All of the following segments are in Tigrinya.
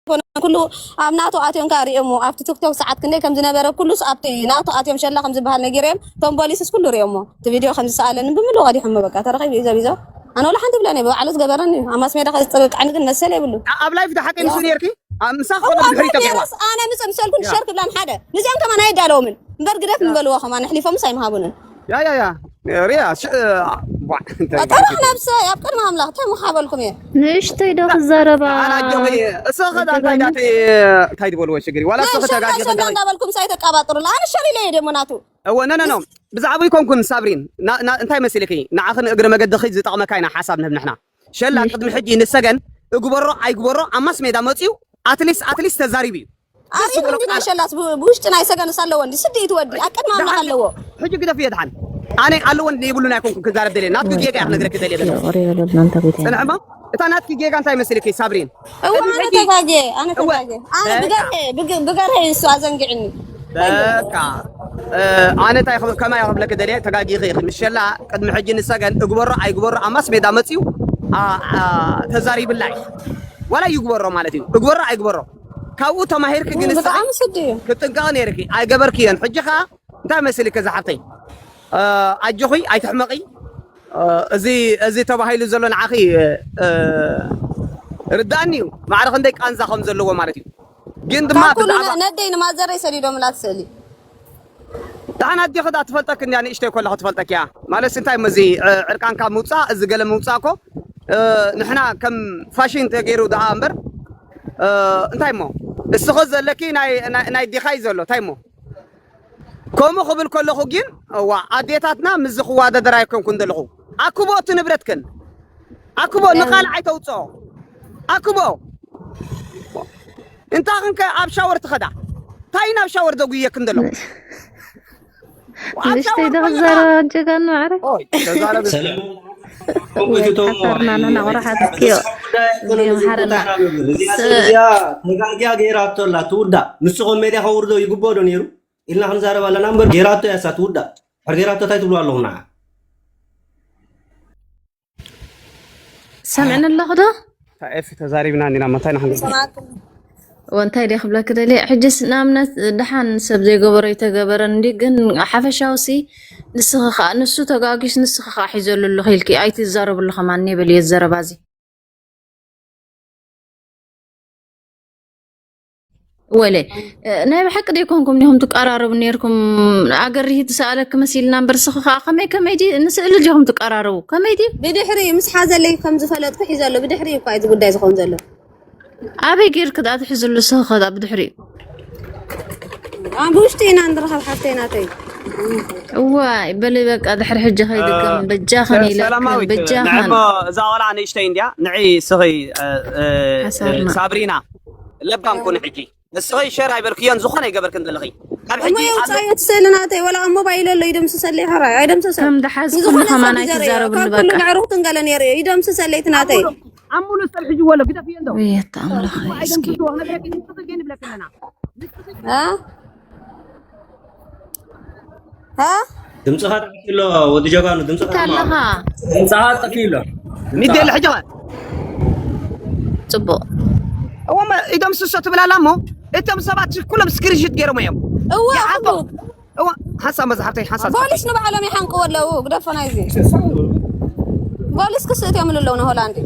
ኣይኮነን፣ ኩሉ ኣብ ናቱ ኣትዮም ከኣ ሪኦሞ። ኣብቲ ቲክቶክ ሰዓት ክንደይ ከም ዝነበረ ኩሉስ ኣብቲ ናቱ ኣትዮም ሸላ ከም ዝበሃል ነጊረዮም። እቶም ፖሊስስ ኩሉ ሪኦሞ። እቲ ቪድዮ ከም ዝሰኣለኒ ብምሉእ ቀዲሖሞ። በቃ ተረኺቡ እዩ ዘቢዞ። ኣነ ወላ ሓንቲ ብለን እየ፣ ብባዕሉ ዝገበረኒ እዩ። ኣብ ማስ ሜዳ ከዝጥርቃዕኒ ግን መሰል የብሉ። ኣብ ላይፍ ዶ ሓቂ ንሱ ነርኪ? ኣብ ምሳኽ እዋ፣ ኮነ ድሕሪት ኣብ ኣቢዕዋ። ሜዳስ ኣነ ምጽእ ምሰልኩን ያ። ሸር ክብላም ሓደ። ንዚኦም ከማን ኣየዳለዎምን። እምበር ግደፍ ምበልዎ ከማን ኣሕሊፎምስ ኣይምሃቡንን። ያ ያ ያ ሪያ ሽ ቧዕ እንታይ ጠራዕ ነብሰ ኣብ ቅድሚ ኣምላኽ እንታይ ምሓበልኩም እየ። ንእሽተይ ዶ ክዛረባ? ኣና ጆኺ እሰኸ ዳ እንታይ ዳቲ እንታይ ዝበልዎ ሽግሪ ዋላ እሰኸ ተጋጊ ሸላ እንዳበልኩም ሳይ ተቃባጥሩላ ኣነ ሸር ኢለ እየ ደሞ ናቱ። እወ ነ ነ ኖ ብዛዕባ ይኮንኩን ሳብሪን ና- ና- እንታይ መሲልኪ ንዓኽን እግሪ መገድኺ ዝጠቕመካ ኢና ሓሳብ ንህብ ንሕና ሸላ ቅድሚ ሕጂ ንሰገን እግበሮ ኣይግበሮ ኣብ ማስ ሜዳ መፅዩ ኣትሊስት ኣትሊስት ተዛሪቡ እዩ። ኣሪፍ እንዲ ናይ ሸላስ ብ- ብውሽጢ ናይ ሰገንስ ኣለዎ እንዲ ስዲ ትወዲ ኣብ ቅድሚ ኣምላኽ ኣለዎ። ሕጂ ግደፍ እየ ድሓን ኣነ ኣለዎ እንዲ ይብሉን ኣይኮንኩን ክዛረብ ደልየ ናትኪ ጌጋ እያ ክነግረኪ ደልየ ዘለኹ። ይቕር ይበለልና እንተ ቤተይ። ፅንሕማ እታ ናትኪ ጌጋ እንታይ መሲልኪ ሳብሪን? እዋ ኣነ ተጋጌ ኣነ ተጋጌ ኣነ ብገርሀ ብገርሀ እሱ ኣዘንጊዕኒ። በቃ ኣነ እንታይ ከማይ ክብለክ ደልየ ተጋጊኺ ኢኺ ምሸላ ቅድሚ ሕጂ ንሰገን እግበሮ ኣይግበሮ ኣብ ማስ ሜዳ መፅዩ ተዛሪብላ እዩ። ዋላ ይግበሮ ማለት እዩ እግበሮ ኣይግበሮ ካብኡ ተማሂርክ ግን ብጣዕሚ ስዲ እዩ። ክትጥንቀቕ ነይርኪ ኣይገበርክዮን። ሕጂ ኸዓ እንታይ መሲልክ እዛ ሓፍተይ ኣጆኺ ኣይትሕመቒ። እዚ እዚ ተባሂሉ ዘሎ ንዓኺ ርዳእኒ እዩ ማዕረ ክንደይ ቃንዛ ከም ዘለዎ ማለት እዩ። ግን ድማ ካብ ኩሉ ብዛዕባ ነ- ነደይ ንማዘረይ ሰዲዶምላ ትስእሊ። ደሓን ኣዴኺ ዳ ትፈልጠኪ እንድያ ንእሽተይ ከለኹ ትፈልጠኪ እያ። ማለትስ እንታይ እሞ እዚ ዕርቃንካ ምውፃእ እዚ ገለ ምውፃእ እኮ ንሕና ከም ፋሽን ተገይሩ ደኣ እምበር እንታይ እሞ እስኺ ዘለኪ ናይ ናይ- ናይ ዲኻ እዩ ዘሎ እንታይ እሞ ከምኡ ክብል ከለኹ ግን እዋ ኣዴታትና ምስዚ ክዋዳደር ኣይኮንኩን ዘለኹ። ኣክቦ እቲ ንብረትክን ኣክቦ ንኻልእ ኣይተውፅኦ ኣክቦ እንታ ክንከ ኣብ ሻወር ትኸዳ ታይ ናብ ሻወር ዘጉየክን ዘሎ ንእሽተይ ዶ ክዛረብ ኣጀጋኑ ማዕረ ተጋግያ ገይራቶ ኣላ ትውዳእ ንስኹም ሜድያ ከውርዶ ይግብኦ ዶ ነይሩ ኢልና ክንዛረብ ኣለና እምበር ጌራቶ ያሳ ትውዳእ ሕር ጌራቶ ታይ ትብሉ ኣለኹም ንዓ ሰምዕኒ ኣለኹ ዶ? እታ ኤፊ ተዛሪብና እንዲና መታይ ንክንገ ወንታይ ደ ክብለክ ደልየ ሕጅስ ንኣብነት ደሓን ሰብ ዘይገበሮ ይተገበረ እንዲ ግን ሓፈሻውሲ ንስኺ ከዓ ንሱ ተጋጊስ ንስኺ ከዓ ሒዘሉ ኣለኹ ኢልኪ ኣይትዛረብሉ ከማን የብል እየ ዘረባ እዚ ወለ ናይ ብሓቂ ደይኮንኩም ዲኹም ትቀራረቡ ነርኩም ኣገርሂ ትሰኣለክ መሲልና እምበር ስኺ ከዓ ከመይ ከመይ ዲ ንስእሊ ዲኹም ትቀራረቡ ከመይ ዲ ብድሕሪ ምስ ሓዘለይ ከም ዝፈለጥኩ ሒዘ ኣሎ ብድሕሪ እኳ እዚ ጉዳይ ዝኸውን ዘሎ ኣበይ ጌርክ ዳ ትሕዝሉ ስኺ ከ ዳ ብድሕሪኡ ኣብ ውሽጢ ኢና ንረኸብ ሓፍተይ ናተይ እዋይ በሊ በቃ ድሕሪ ሕጂ ከይድገም በጃኽን ኢለክን በጃኽን እዛ ቆልዓ ንእሽተይ እንድያ ንዒ ስኺ ሳብሪና ለባም ኩኒ ሕጂ ንስኺ ሸር ኣይበልክዮን ዝኾነ ይገበርክን ዘለኺ ካብ ሕጂ እሞ የውፃዮ ትስእሊ ናተይ ወላ ኣብ ሞባይል ኣሎ ይደምስሰለይ ሕራይ ኣይደምሰሰ ከም ደሓዝኩኒ ንዝኾነ ከማን ሰብ ይዘርእዮ ኣይትዛረብኒ ካብ ኩሉ በቃ ምዕሩኽትን ገለ ነይሩ እዩ ይደምስሰለይ እቲ ናተይ ኣብ ሙሉ ሰብ ሕጂ ወሎ ግደፍዮ እንዶ ወየት ኣምላኽ እስኪ ንብለክለና እ? እ? ድምፅኻ ጠፊኡ ኣሎ ወዲ ጀጋኑ ድምፅኻ ኣለኻ ድምፅኻ ጠፊኡ ኣሎ ሚደለ ሕጂ ጽቡቅ እወ ኢዶም ስሶ ትብል ኣላ እሞ እቶም ሰባት ኩሎም ስክሪንሽት ገይሮም እዮም እወ ይሓቶ። እወ ሓንሳብ መዛሕርተይ ሓንሳብ ፖሊስ ንባዕሎም ይሓንቅዎ ኣለዉ ግደፎ ናይዚ ፖሊስ ክስእት እዮም ኣለዉ ንሆላንድ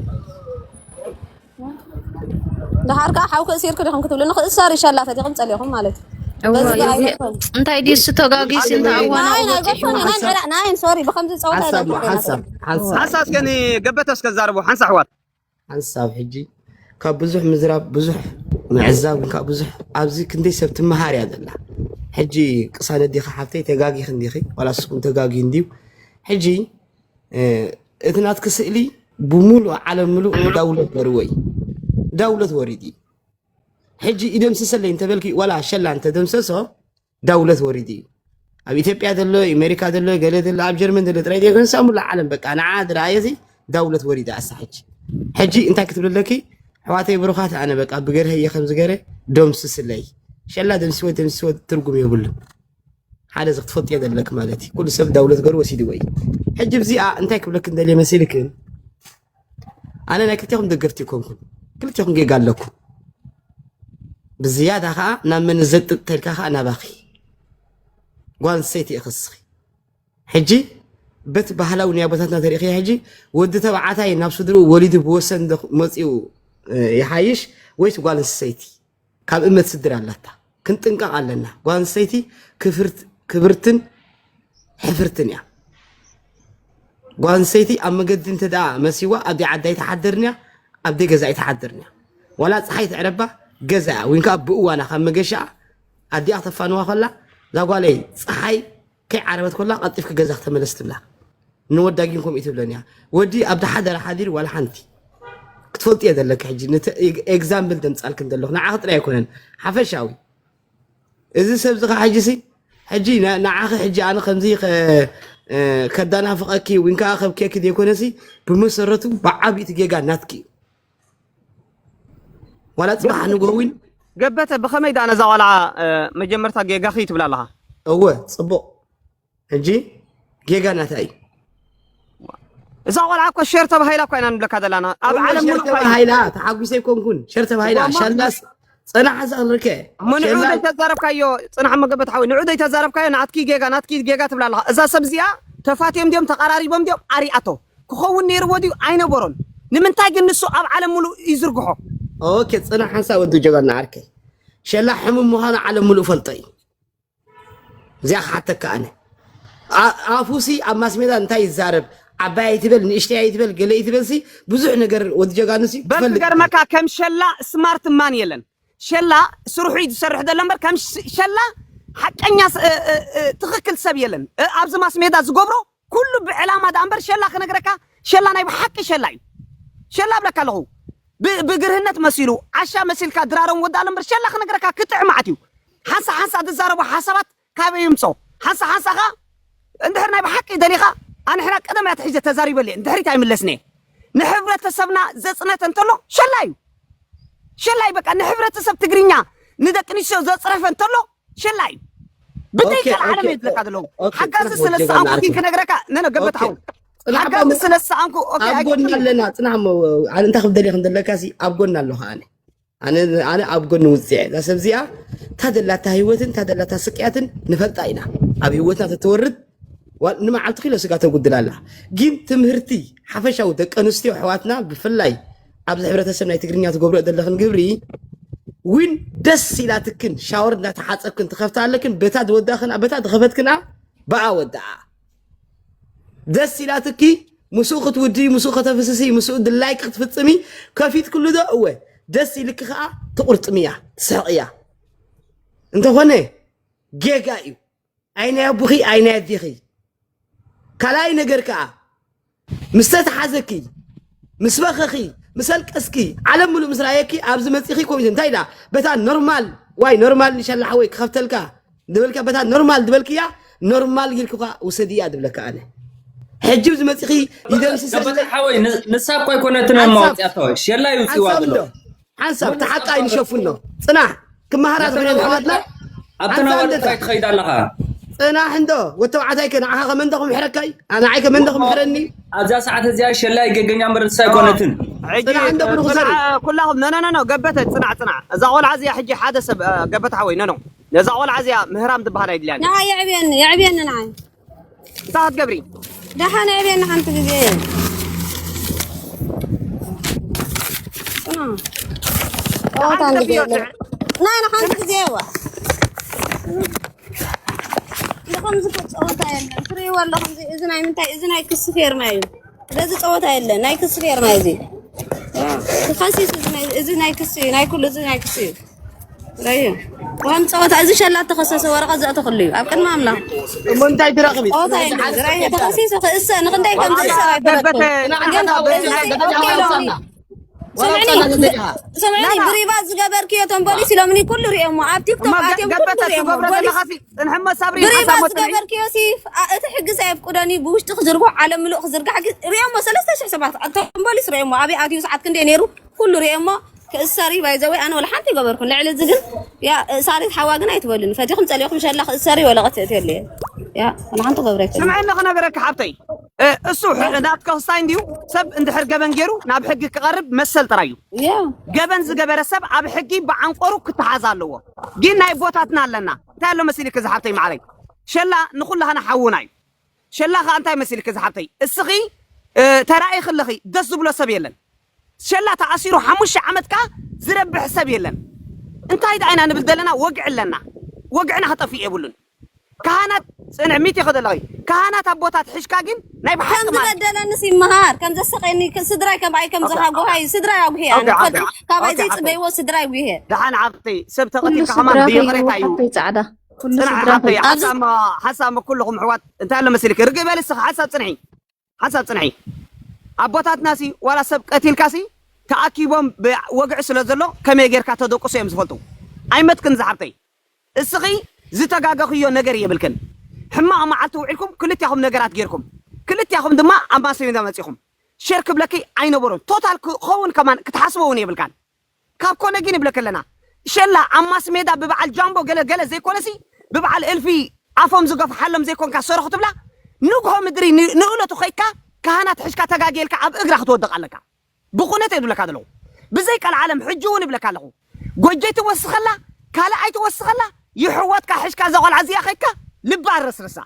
ደሓር ከዓ ሓው ክእሲርኩ ዲኹም ክትብሉ ንኽእሰር ይሻላ ፈቲኹም ፀሊኹም ማለት እዩ እዋ በዚ ይዜ ኣይገርም እንታይ ድዩ እሱ ተጋጊስ እንተ ኣዋና ናይ ናይ ገርፎ ናይ ናይ ዕራቅ ናይ ሶሪ ብከምዚ ፀወታ ሓሳብ ኣይደርኩ ሓሳብ ሓሳብ ሓሳብ ገኒ ገበተ እስከ ዛርቦ ሓንሳ ኣሕዋት ሓንሳብ ሕጂ ካብ ብዙሕ ምዝራብ ብዙሕ ምዕዛብ ግን ካብ ብዙሕ ኣብዚ ክንደይ ሰብ ትመሃር እያ ዘላ ሕጂ ቅሳነት ዲኻ ሓፍተይ ተጋጊ ክንዲኺ ዋላ ስኹም ተጋጊ እንድዩ ሕጂ እቲ ናትኪ ስእሊ ብሙሉእ ዓለም ምሉእ ዳውሎት ገርዎ እዩ ዳውሎት ወሪዱ እዩ ሕጂ ይደምስሰለይ እንተበልኪ ዋላ ሸላ እንተደምሰሶ ዳውሎት ወሪዱ እዩ ኣብ ኢትዮጵያ ዘሎ ኣሜሪካ ዘሎ ገለ ዘሎ ኣብ ጀርመን ዘሎ ጥራይ ዘይኮነ ሳብ ሙሉእ ዓለም በቃ ንዓ ዝረኣየሲ ዳውሎት ወሪዱ ኣሳ ሕጂ ሕጂ እንታይ ክትብለለኪ ኣሕዋተይ ብሩኻት ኣነ በቃ ብገርሀ እየ ከምዝገረ ደምስስለይ ሸላ ደምስወ ደምስወ ትርጉም የብሉ ሓደ እዚ ክትፈልጥዮ ዘለክ ማለት እዩ ኩሉ ሰብ ዳውሎት ገሩ ወሲድዎ እዩ ሕጂ ብዚኣ እንታይ ክብለክ እንደልየ መሲልክን ኣነ ናይ ክልቴኹም ደገፍቲ ይኮንኩን ክልቴኹም ጌጋ ኣለኩም ብዝያዳ ከዓ ናብ መን ዘጥጥ ተልካ ከዓ ናባኺ ጓል ኣንስተይቲ ኢኺ እስኺ። ሕጂ በቲ ባህላዊ ናይ ኣቦታትና ተሪእኺ ሕጂ ወዲ ተባዕታይ ናብ ስድርኡ ወሊዱ ብወሰን ዶ መፂኡ እ፣ ይሓይሽ ወይስ ጓል ኣንስተይቲ? ካብ እመት ስድር ኣላታ ክንጥንቀቕ ኣለና። ጓል ኣንስተይቲ ክፍርት- ክብርትን ሕፍርትን እያ። ጓል ኣንስተይቲ ኣብ መገዲ እንተ ደኣ መሲዋ ኣብ ደይ ዓዳ ኣይትሓድርን እያ፣ ኣብ ደይ ገዛ ኣይትሓድርን እያ። ዋላ ፀሓይ ትዕረባ ገዛ እያ። ወይን ከዓ ብእዋና ካብ መገሻኣ ኣዲኣ ክተፋንዋ ከላ እዛ ጓለይ ፀሓይ ከይዓረበት ከላ ቀልጢፍኪ ገዛ ክተመለስ ትብላ። ንወዳ ግን ከምኡ ትብለን እያ። ወዲ ኣብ ደሓደረ ሓዲር ዋላ ሓንቲ ክትፈልጥ እየ ዘለኪ። ሕጂ ነቲ ኤግ- ኤግዛምፕል ደምፃልክን ዘለኹ ንዓኺ ጥራይ ኣይኮነን ሓፈሻዊ እዚ ሰብ ዝኻ ሕጂ ሲ ሕጂ ና- ንዓኺ ሕጂ ኣነ ከምዚ ከ- እ፣ ከዳናፍቐኪ ወይ ከዓ ከብኬኪ ዘይኮነሲ ብመሰረቱ ብዓብይቲ ጌጋ ናትኪ እዩ። ዋላ ፅባሕ ንግሆ እውን ገበተ ብኸመይ ደኣ ነዛ ቆልዓ እ፣ መጀመርታ ጌጋኺ ትብላ ኣለኻ? እወ ጽቡቕ። ሕጂ ጌጋ ናታ እዩ። እዛ ቆልዓ እኮ ሸር ተባሂላ እኮ ኢና ንብለካ ዘለና ኣብ እወ ዓለም ሸር ሙሉእ እኮ እዩ። ተባሂላ ተሓጒሰ ኣይኮንኩን ሸር ተባሂላ እዋማ- ሻላስ ጽናሕ እዛ ንርከ ምንዑ ሸላ ዘይተዛረብካዮ ጽናሕ መገበት ሓዊ ንዑ ዘይተዛረብካዮ ናትኪ ጌጋ ናትኪ ጌጋ ትብላ ኣለኻ። እዛ ሰብ እዚኣ ተፋትዮም ድዮም ተቐራሪቦም ድዮም ኣሪኣቶ ክኸውን ነይርዎ ድዩ ኣይነበሮን። ንምንታይ ግን ንሱ ኣብ ዓለም ሙሉእ ይዝርግሖ? ኦኬ ጽናሕ ሓንሳብ ወዲ ጀጋና ዓርከይ ሸላ ሕሙም ምዃኑ ዓለም ሙሉእ ፈልጦ እዩ። እዚኣ ክሓተካ ኣነ ኣ- ኣፉሲ ኣብ ማስሜዳ እንታይ ይዛረብ ዓባይ ኣይትበል ንእሽተይ ኣይትበል ገለ ኣይትበልሲ ብዙሕ ነገር ወዲ ጀጋኑሲ በዚ ትፈልጥ ገርመካ ከም ሸላ ስማርት ማን የለን። ሸላ ስርሑ እዩ ዝሰርሕ ዘሎ እምበር ከም ሽ- ሸላ ሓቀኛ ስ- እ- እ- እ- ትኽክል ሰብ የለን። እ- ኣብዚ ማስሜዳ ዝገብሮ ኩሉ ብዕላማ ደኣ እምበር ሸላ ክነግረካ ሸላ ናይ ብሓቂ ሸላ እዩ። ሸላ እብለካ ኣለኹ ብ- ብግርህነት መሲሉ ዓሻ መሲልካ ድራሮም ወዳሎ እምበር ሸላ ክነግረካ ክጥዕማዕት እዩ። ሓንሳ ሓንሳ ዝዛረቦ ሓሳባት ካበይ ይምጾ ሓንሳ ሓንሳ ኸ እንድሕር ናይ ብሓቂ ደሊኻ ኣንሕና ቀደም እያ ትሒዘ ተዛሪበለ እንድሕሪት ኣይምለስነ ንሕብረተሰብና ዘጽነተ እንተሎ ሸላ እዩ። ሸላ እዩ በቃ ንሕብረተሰብ ትግርኛ ንደቂ ኣንስትዮ ዘጽረፈ እንተሎ ሸላ እዩ። ብደይ ኦኬ፣ ካልዓለም ኦኬ፣ እየ ዝብለካ ዘለኹ ኦኬ፣ ሓጋዚ ጽናሕ ስለ ወጀጋና ዝሰኣንኩ ግን ዓርከይ። ክነግረካ ነነ ገበት ኦኬ። ሓው ጽናሕ ሓጋዚ ባሙ- ስለ ዝሰኣንኩ ኦኬ ኣብ ጎና ኣይኮነን ኣለና ጽናሕ እሞ ኣነ እንታይ ክብደል ይኽን ዘለካ ሲ ኣብ ጎና ኣለኹ ኣነ ኣነ ኣነ ኣብ ጎኒ ውፅዕ እዛ ሰብ እዚኣ እታ ደላታ ህይወትን እታ ደላታ ስቅያትን ንፈልጣ ኢና ኣብ ህይወትና ተትወርድ ዋ- ንመዓልቲ ኪሎ ስጋ ተጉድል ኣላ ግን ትምህርቲ ሓፈሻዊ ደቂ ኣንስትዮ ኣሕዋትና ብፍላይ ኣብዚ ሕብረተሰብ ናይ ትግርኛ ትገብርኦ ዘለኽን ግብሪ ዊን ደስ ኢላትክን ሻወር እንዳተሓፀብክን ትኸፍታ ኣለክን በታ ዝወዳኽን በታ ዝኸፈትክን ብኣ ወድኣ ደስ ኢላትኪ ምስኡ ክትውድይ ምስኡ ከተፍስሲ ምስኡ ድላይኪ ክትፍፅሚ ከፊትክሉ ዶ እወ ደስ ኢልኪ ከዓ ትቁርጥምያ ትስሕቕያ እንተኾነ ጌጋ እዩ ኣይ ናይ ኣቦኺ ኣይ ናይ ኣዴኺ ካልኣይ ነገር ከዓ ምስ ተተሓዘኪ ምስ በኸኺ ምስ ኣልቀስኪ ዓለም ሙሉእ ምስ ረኣየኪ ኣብዚ መፂኺ ኮሚት እንታይ ኢላ በታ ኖርማል ዋይ ኖርማል ንሸላ ሓወይ ክኸፍተልካ ዝበልካ በታ ኖርማል ዝበልክያ ኖርማል ጌርኩኻ ውሰድያ ዝብለካ ኣነ ሕጂ ኣብዚ መፂኺ ይደምስሰለይ ሓወይ ንሳ እኮ ኣይኮነትን ማውፅያቶ ሸላ ይውፅዋ ዘሎ ሓንሳብ እቲ ሓቂ ኣይንሸፍኖ ፅናሕ ክመሃራ ዝኽእለን ኣሕዋትና ኣብቲ ናወር ጥራይ ትኸይድ ኣለኻ ፅናሕ እንዶ ወተባዕታይ ከ ንዓኻ ከመንዶ ክምሕረካይ ንዓይ ከመንዶ ክምሕረኒ ኣብዛ ሰዓት እዚኣ ሸላ ይገገኛ እምበር ንሳ ኣይኮነትን ፅናሕ እንዶ ብሩኽ ዘርኢ ኩላኹም ነነነኖ ገበተ ፅናዕ ፅናዕ እዛ ቆልዓ እዚኣ ሕጂ ሓደ ሰብ ገበተ ሓወይ ነኖ ነዛ ቆልዓ እዚኣ ምህራም ትበሃል ኣይድልያን ንዓ የዕብየኒ የዕብየኒ ንዓይ እንታይ ክትገብሪ ደሓን ዕብየኒ ሓንቲ ግዜ ናይ ሓንቲ ግዜ ዋ ከምዚ ጸወታ የለን ትርእይዎ ኣለኹም እዚ ናይ ምንታይ እዚ ናይ ክሲ ፌርና እዩ ስለዚ ጸወታ የለን ናይ ክሲ ፌርና እዚ ተኸሲስ እዚ ናይ ክሲ እዩ ናይ ኩሉ እዚ ናይ ክሲ እዩ ራዮ ዋም ጸወታ እዚ ሸላት ተኸሰሰ ወረቐት ዘእተኽሉ እዩ ኣብ ቅድሚ ኣምላኽ እሞ እንታይ ትረኽቢ ጸወታ እዩ ራዮ ተኸሲሱ ክእሰ ንኽንደይ ከም ዝእሰር ኣይፈለጥኩ ስምዕኒ ብሪቫ ዝገበርክዮ ቶም ፖሊስ ኢሎምኒ ኩሉ ሪኦሞ ኣብ ቲክቶክ ኣትዮም ኩሉ ሪኦሞ ፖሊስ ብሪቫ ዝገበርክዮ ሲ እቲ ሕጊ ዘየፍቅዶኒ ብውሽጢ ክዝርግሑ ዓለም ምሉእ ክዝርጋሕ ሪኦሞ ሰለስተ ሽሕ ሰባት ቶም ፖሊስ ሪኦሞ ኣበይ ኣትዩ ሰዓት ክንደይ ነይሩ ኩሉ ሪኦሞ ክእሰሪ ባይዘወይ ኣነ ወላ ሓንቲ ይገበርኩ ልዕሊ እዚ ግን ያ ሳሪት ሓዋ ግን ኣይትበሉኒ ፈቲኹም ፀሊኹም ሸላ ክእሰሪ ወላ ቀትእት የለ ያ ወላ ሓንቲ ገብረ ኣይትበሉኒ ስምዐኒ ክነገረኪ ሓብተይ እሱ ናትካ ክስታይ እንዲዩ። ሰብ እንድሕር ገበን ገይሩ ናብ ሕጊ ክቐርብ መሰል ጥራይ እዩ። ገበን ዝገበረ ሰብ ኣብ ሕጊ ብዓንቆሩ ክተሓዝ ኣለዎ። ግን ናይ ኣቦታትና ኣለና። እንታይ ኣሎ መሲልክ ዝሓብተይ ማዕረይ? ሸላ ንኹላህና ሓውና እዩ። ሸላ ኸኣ እንታይ መሲልክ ዝሓብተይ? እስኺ ተራኢኽ ኣለኺ፣ ደስ ዝብሎ ሰብ የለን። ሸላ ተኣሲሩ ሓሙሽተ ዓመት ከኣ ዝረብሕ ሰብ የለን። እንታይ ደኣ ኢና ንብል ዘለና? ወግዒ ኣለና። ወግዕና ክጠፍእ የብሉን። ካህናት ጽንሕ ሚት ይኸደለኺ። ካህናት ኣቦታት ሕሽካ ግን ናይ ብሓቂ ከም ማለት ዝበደለንስ ይመሃር፣ ከም ዘሰቀኒ፣ ክ-፣ ስድራይ ከም ኣይ ከም ዝሃጎሃይ፣ ስድራይ ኣጉሄ ኣነ ኦኬ፣ ኦኬ፣ ፈልጥ፣ ካባይ ኦኬ፣ ዘይጽበይዎ ስድራይ ኣጉሄ። ደሓን ሓብተይ፣ ሰብ ኩሉ ተቐቲልካ ከማን ስድራይ ብይቕሬታ እዩ። ሓብተይ ጻዕዳ። ኩሉ ጽንሕ ስድራይ ሓብተይ፣ ኣብዚ ሓሳብ፣ ሓሳብ ኩልኹም ኣሕዋት እንታይ ኣሎ መሲልኪ? ርግእ በሊ እስኺ ሓሳብ ጽንሒ። ሓንሳብ ጽንሒ። ኣቦታትናሲ ዋላ ሰብ ቀቲልካሲ ተኣኪቦም ብ-፣ ወግዒ ስለ ዘሎ ከመይ ጌርካ ተደቁሶ እዮም ዝፈልጡ። ኣይመትክን ዝሓብተይ። እስኺ ዝተጋገኽዮ ነገር የብልክን። ሕማቕ መዓልቲ ውዒልኩም ክልቲኣኹም ነገራት ጌርኩም። ክልቲኣኹም ድማ ኣብ ማስ ሜዳ መጺኹም። ሸር ክብለኪ ኣይነበሮን። ቶታል ክኸውን ከማን ክትሓስቦ እውን የብልካን። ካብ ኮነ ግን ይብለክ ኣለና። ሸላ ኣብ ማስ ሜዳ ብበዓል ጃምቦ ገለ ገለ ዘይኮነሲ ብበዓል እልፊ ኣፎም ዝገፍሓሎም ዘይኮንካ ሰርሑ ትብላ። ንግሆ ምድሪ ን-፣ ንእለቱ ኸይድካ ካህናት ሕሽካ ተጋጌልካ ኣብ እግራ ክትወድቕ ኣለካ። ብኹነት እየ ዝብለካ ዘለኹ። ብዘይ ቀልዓለም ሕጂ እውን ይብለካ ኣለኹ። ጎጀይ ትወስኸላ፣ ካልኣይ ትወስኸላ፣ ይሕወትካ ሕሽካ እዛ ቆልዓ እዚኣ ኸይድካ ልባ ኣረስርሳ።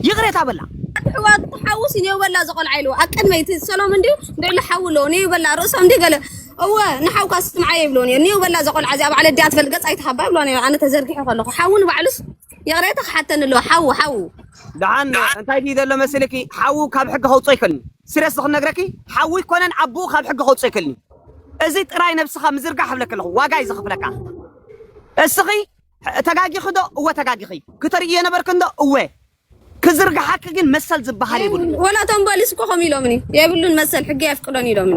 ይቕሬታ በላ። ኣሕዋት ሓውሲ ኔው በላ ዘቆልዓ ኢልዎ። ኣብ ቅድመይ እቲ ሰሎሞን እንድዩ ልዕሊ ሓው ኣለዎ። ኔው በላ ርእሶም እንዲ ገለ። እወ፣ ንሓውካ ስምዓዮ ይብልዎ ኔው። ኔው በላ ዘቆልዓ እዚኣ ባዕለ ድያ ትፈልጥ ገጽ ኣይትሃባ ይብልዎ ኔው። ኣነ ተዘርጊሑ ከለኹ። ሓው ንባዕሉስ ይቕሬታ ክሓተኒ ኣለዎ። ሓው፣ ሓው። ደሓን እንታይ ድዩ ዘሎ መሲልኪ? ሓው ካብ ሕጊ ከውጽኦ ይክእልኒ። ሲርየስ ክነግረኪ፣ ሓው ይኮነን ኣቦኡ ካብ ሕጊ ከውጽኦ ይክእልኒ። እዚ ጥራይ ነብስኻ ምዝርጋሕ እብለኪ ኣለኹ። ዋጋ እዩ ዘኽፍለካ። እስኺ ተጋጊኺ ዶ? እወ ተጋጊኺ። ክተርእዮ ነበርክን ዶ? እወ። ክዝርግሓኪ ግን መሰል ዝበሃል የብሉን። ወላ እቶም ፖሊስ እኮ ከምኡ ኢሎምኒ፣ የብሉን መሰል፣ ሕጊ ኣየፍቅዶን ኢሎምኒ።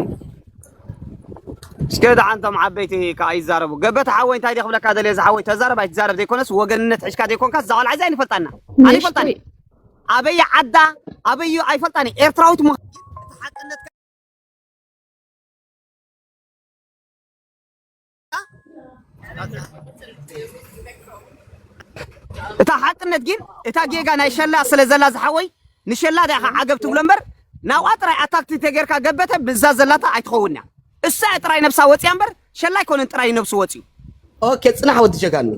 እስከ ደሓን እቶም ዓበይቲ ከኣ ይዛረቡ። ገበተ ሓወይ እንታይ ድየ ክብለካ ደልየ፣ እዚ ሓወይ ተዛረብ ኣይትዛረብ ዘይኮነስ ወገንነት ሒዝካ ዘይኮንካ እዛ ቆልዓ እዚኣ ኣይንፈልጣና። ንእሽተይ ኣይንፈልጣን። ኣበይ ዓዳ፣ ኣበይ ኣይፈልጣን። ኤርትራዊት ምዃን ሓቅነት እታ ሓቅነት ግን፣ እታ ጌጋ ናይ ሸላ ስለ ዘላ ዝሓወይ፣ ንሸላ ዲኻ ዓገብ ትብሎ እምበር፣ ናብኣ ጥራይ ኣታክቲ ተጌርካ ገበተ ብዛ ዘላታ ኣይትኸውን እያ። እሳ እያ ጥራይ ነብሳ ወጽያ እምበር፣ ሸላ ኣይኮነን ጥራይ ነብሱ ወጽዩ። ኦኬ፣ ጽናሕ ወዲ ጀጋኑ።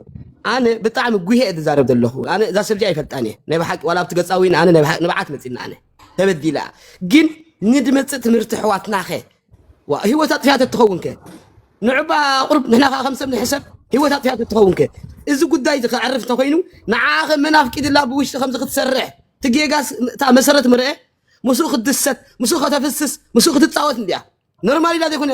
ኣነ ብጣዕሚ ጉሄ እየ ዝዛረብ ዘለኹ። ኣነ እዛ ሰብ እዚኣ ኣይፈልጣን እየ። ናይ ብሓቂ ዋላ ኣብቲ ገጻ ወይኒ ኣነ ናይ ብሓቂ ንብዓት መጺና ኣነ ተበዲላ። ግን ንድመጽእ ትምህርቲ ኣሕዋትናኸ? ዋ፣ ህይወት ኣጥፊኣ ተትኸውን ከ? ንዕባ ቁሩብ ንሕና ከኣ ከም ሰብ ንሕሰብ። ህይወት ኣጥፊኣ ተትኸውን ከ? እዚ ጉዳይ እዚ ከዕርፍ እንተኾይኑ፣ ንዓኣ ከ መን ኣፍቂድላ ብውሽጢ ከምዚ ክትሰርሕ? እቲ ጌጋስ እታ መሰረት ምርኤ፣ ምስኡ ክትድሰት፣ ምስኡ ከተፍስስ፣ ምስኡ ክትጻወት እንድያ። ኖርማል ኢላ ዘይኮነ፣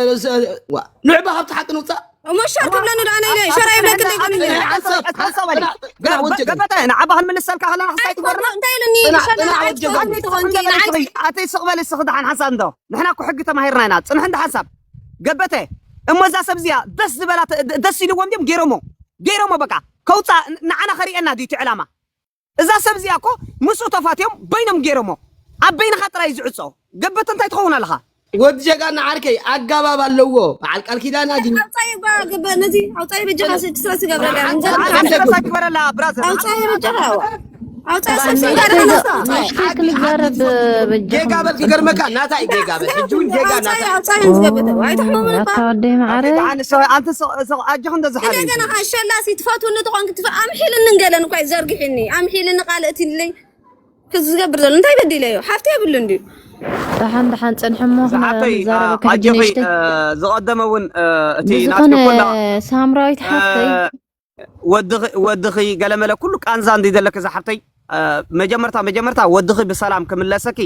ዋ፣ ንዕባ ካብቲ ሓቂ ንውጻእ። እሞ ሸር ትብለኒ ዶ ኣነ ኢለ? ሸር ኣይብለክን ዘይኮነ ኢለ። ሓንሳብ፣ ሓንሳብ በሊ። ገና ወጀ ገና። ገበተ፣ ንዓባ ክንምልሰልካ ከለና ክስታይ ትገብር? እንታይ ኢሉኒ? ጽናሕ፣ ሸር ጽናሕ፣ ኣይትኾን ወጀ ገና። ኣይትኾን፣ ጽናሕ፣ ጽናሕ። ጽናሕ። ኣተይ ስቕ በሊ እስኺ ደሓን ሓንሳብ እንዶ። ንሕና እኮ ሕጊ ተማሂርና ኢና። ጽንሕ እንዶ ሓንሳብ። ገበተ፣ እሞ እዛ ሰብ እዚኣ ደስ ዝበላ ተ-፣ ደ-፣ ደስ ኢልዎም ድዮም? ገይሮሞ። ገይሮሞ በቃ። ከውጻ ን-፣ ንዓና ከርእየና ድዩ እቲ ዕላማ? እዛ ሰብ እዚኣ እኮ ምስኡ ተፋትዮም በይኖም ገይሮሞ። ኣብ በይንኻ ጥራይ እዩ ዝዕጾ። ገበተ እንታይ ትኸውን ኣለኻ? ወዲ ጀጋና ዓርከይ ኣጋባብ ኣለዎ። በዓል ቃል ኪዳና ድዩ? ኣውጻይ እባ ግበ-፣ ነዚ ኣውጻይ በጃኻ ስድስት ራስ ይገብረላ። ኣንተ-፣ ኣንተ-፣ ኣንተ-፣ ኣውጻይ ግበረላ ብራዘር። ኣውጻይ በጃኻ። ኣውጻይ ሰብ ስም ጋር ተነሳ። ንእሽተይ ክንዛረብ በጃኻ። ጌጋ በል ክገርመካ፣ ናታይ ጌጋ በል። ሕጂ እውን ጌጋ ኣውጻይ፣ ናታይ። ኣውጻይ ዝገበተ። ኣይትሕመሙን እባ። ኣታ ወደይ መዓረይ። ኣንተ ሰ-፣ ኣንተ ሰ-፣ ሰ-፣ ኣጆኺ እንዶ ዝሓለይ። እንደገና ኸዓ ሸላሲ ትፈትውኒ ተኾንኪ ትፈ-፣ ኣምሒልኒ እንገለን እኳ ዘርጊሕኒ። ኣምሒልኒ ቃል እትይለይ። ክዝገብር ዘሎ እንታይ በዲለዮ? ሓፍቲ የብሉን ድዩ? ደሓን ደሓን ጽንሒ እሞ ዝሓፍተይ፣ ክዛረበካ ኣ፣ ሕጂ ኣጆኺ፣ ንእሽተይ። እ፣ ዝቐደመ እውን፣ እ፣ እቲ ብዝኾነ ናትኪ ኮላ፣ ሳምራዊት እ፣ ሓፍተይ። ወድኺ፣ ወድኺ ገለመለ ኩሉ ቃንዛ እንዲ ዘለኪ ዝሓፍተይ፣ እ፣ መጀመርታ፣ መጀመርታ ወድኺ ብሰላም ክምለሰኪ፣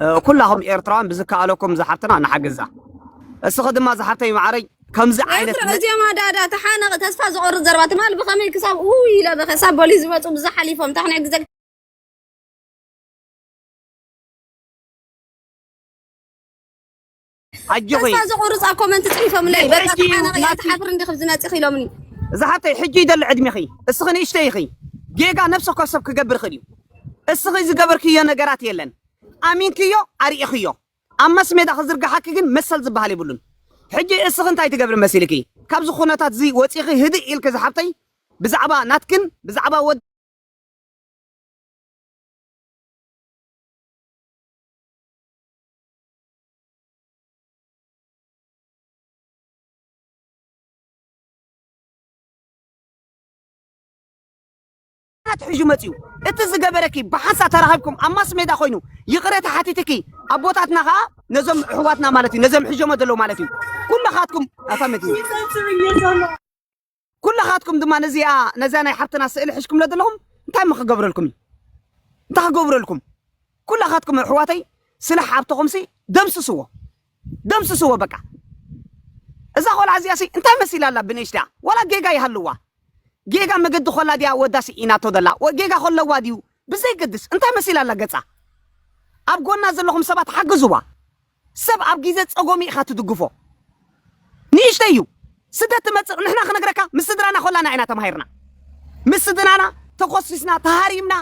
እ፣ ኩላኹም ኤርትራውያን ብዝከኣለኩም ዝሓፍትና ንሓግዛ። እስኺ ድማ ዝሓፍተይ ማዕረይ ከምዚ ዓይነት ኤርትራ እዚኦም ኣዳዳ ተሓነቕ ተስፋ ዝቖርጽ ዘረባ ትማል ብኸመይ ክሳብ ኡ ኢለ በኸ ሳብ ቦሊስ ዝመጹ ብዝሓሊፎም ታኽንዕግዘ ኣጆኺ። ተስፋ ዝቑርጻ ኮመንት ጽሒፎምለይ። በቃ ሕጂ ተሓነቒ እያ፣ ናቲ ትሓፍሪ እንዲኺ ኣብዚ መጺኺ ኢሎምኒ። እዛ ሓብተይ፣ ሕጂ ይደሊ ዕድሜኺ። እስኺ ንእሽተይ ኢኺ። ጌጋ ነፍሲ ወከፍ ሰብ ክገብር ይኽእል እዩ። እስኺ ዝገበርክዮ ነገራት የለን። ኣሚንክዮ፣ ኣርኢኽዮ። ኣብ ማስ ሜዳ ክዝርግሓኪ ግን መሰል ዝበሃል የብሉን። ሕጂ እስኺ እንታይ ትገብሪ መሲልኪ? ካብዚ ኩነታት እዚ ወጺኺ ህድእ ኢልኪ ዝሓብተይ ብዛዕባ ናትክን ብዛዕባ ወድ ኣትሕዙ መጽዩ። እቲ ዝገበረኪ ብሓንሳእ ተራኺብኩም ኣብ ማስ ሜዳ ኮይኑ ይቕሬታ ሓቲትኪ፣ ኣቦታትና ኸኣ ነዞም ኣሕዋትና ማለት እዩ፣ ነዞም ሒዞሞ ዘለዉ ማለት እዩ። ኩልኻትኩም ኣታ መጽዩ። ኩልኻትኩም ድማ ነዚኣ፣ ነዛ ናይ ሓብትና ስእሊ ሒዝኩምለ ዘለኹም እንታይ እሞ ክገብረልኩም እዩ? እንታይ ክገብረልኩም? ኩልኻትኩም ኣሕዋተይ ስለ ሓብትኹምሲ ደምስስዎ። ደምስስዎ በቃ። እዛ ቆልዓ እዚኣሲ እንታይ መሲላ ኣላ ብንእሽታ? ዋላ ጌጋ ይሃልዋ። ጌጋ መገዲ ኮላ ድያ ወዳ ስኢናቶ ደላ? ወ-፣ ጌጋ ኮለዋ ድዩ? ብዘይገድስ እንታይ መሲላ ኣላ ገጻ? ኣብ ጎና ዘለኹም ሰባት ሓግዝዋ። ሰብ ኣብ ግዜ ጸጎሚ ኢኻ ትድግፎ። ንእሽተይ እዩ። ስደት ትመጽእ ንሕና ክነግረካ ምስ ስድራና ኮላና ኢና ተማሂርና። ምስ ስድራና ተኾሲስና፣ ተሃሪምና፣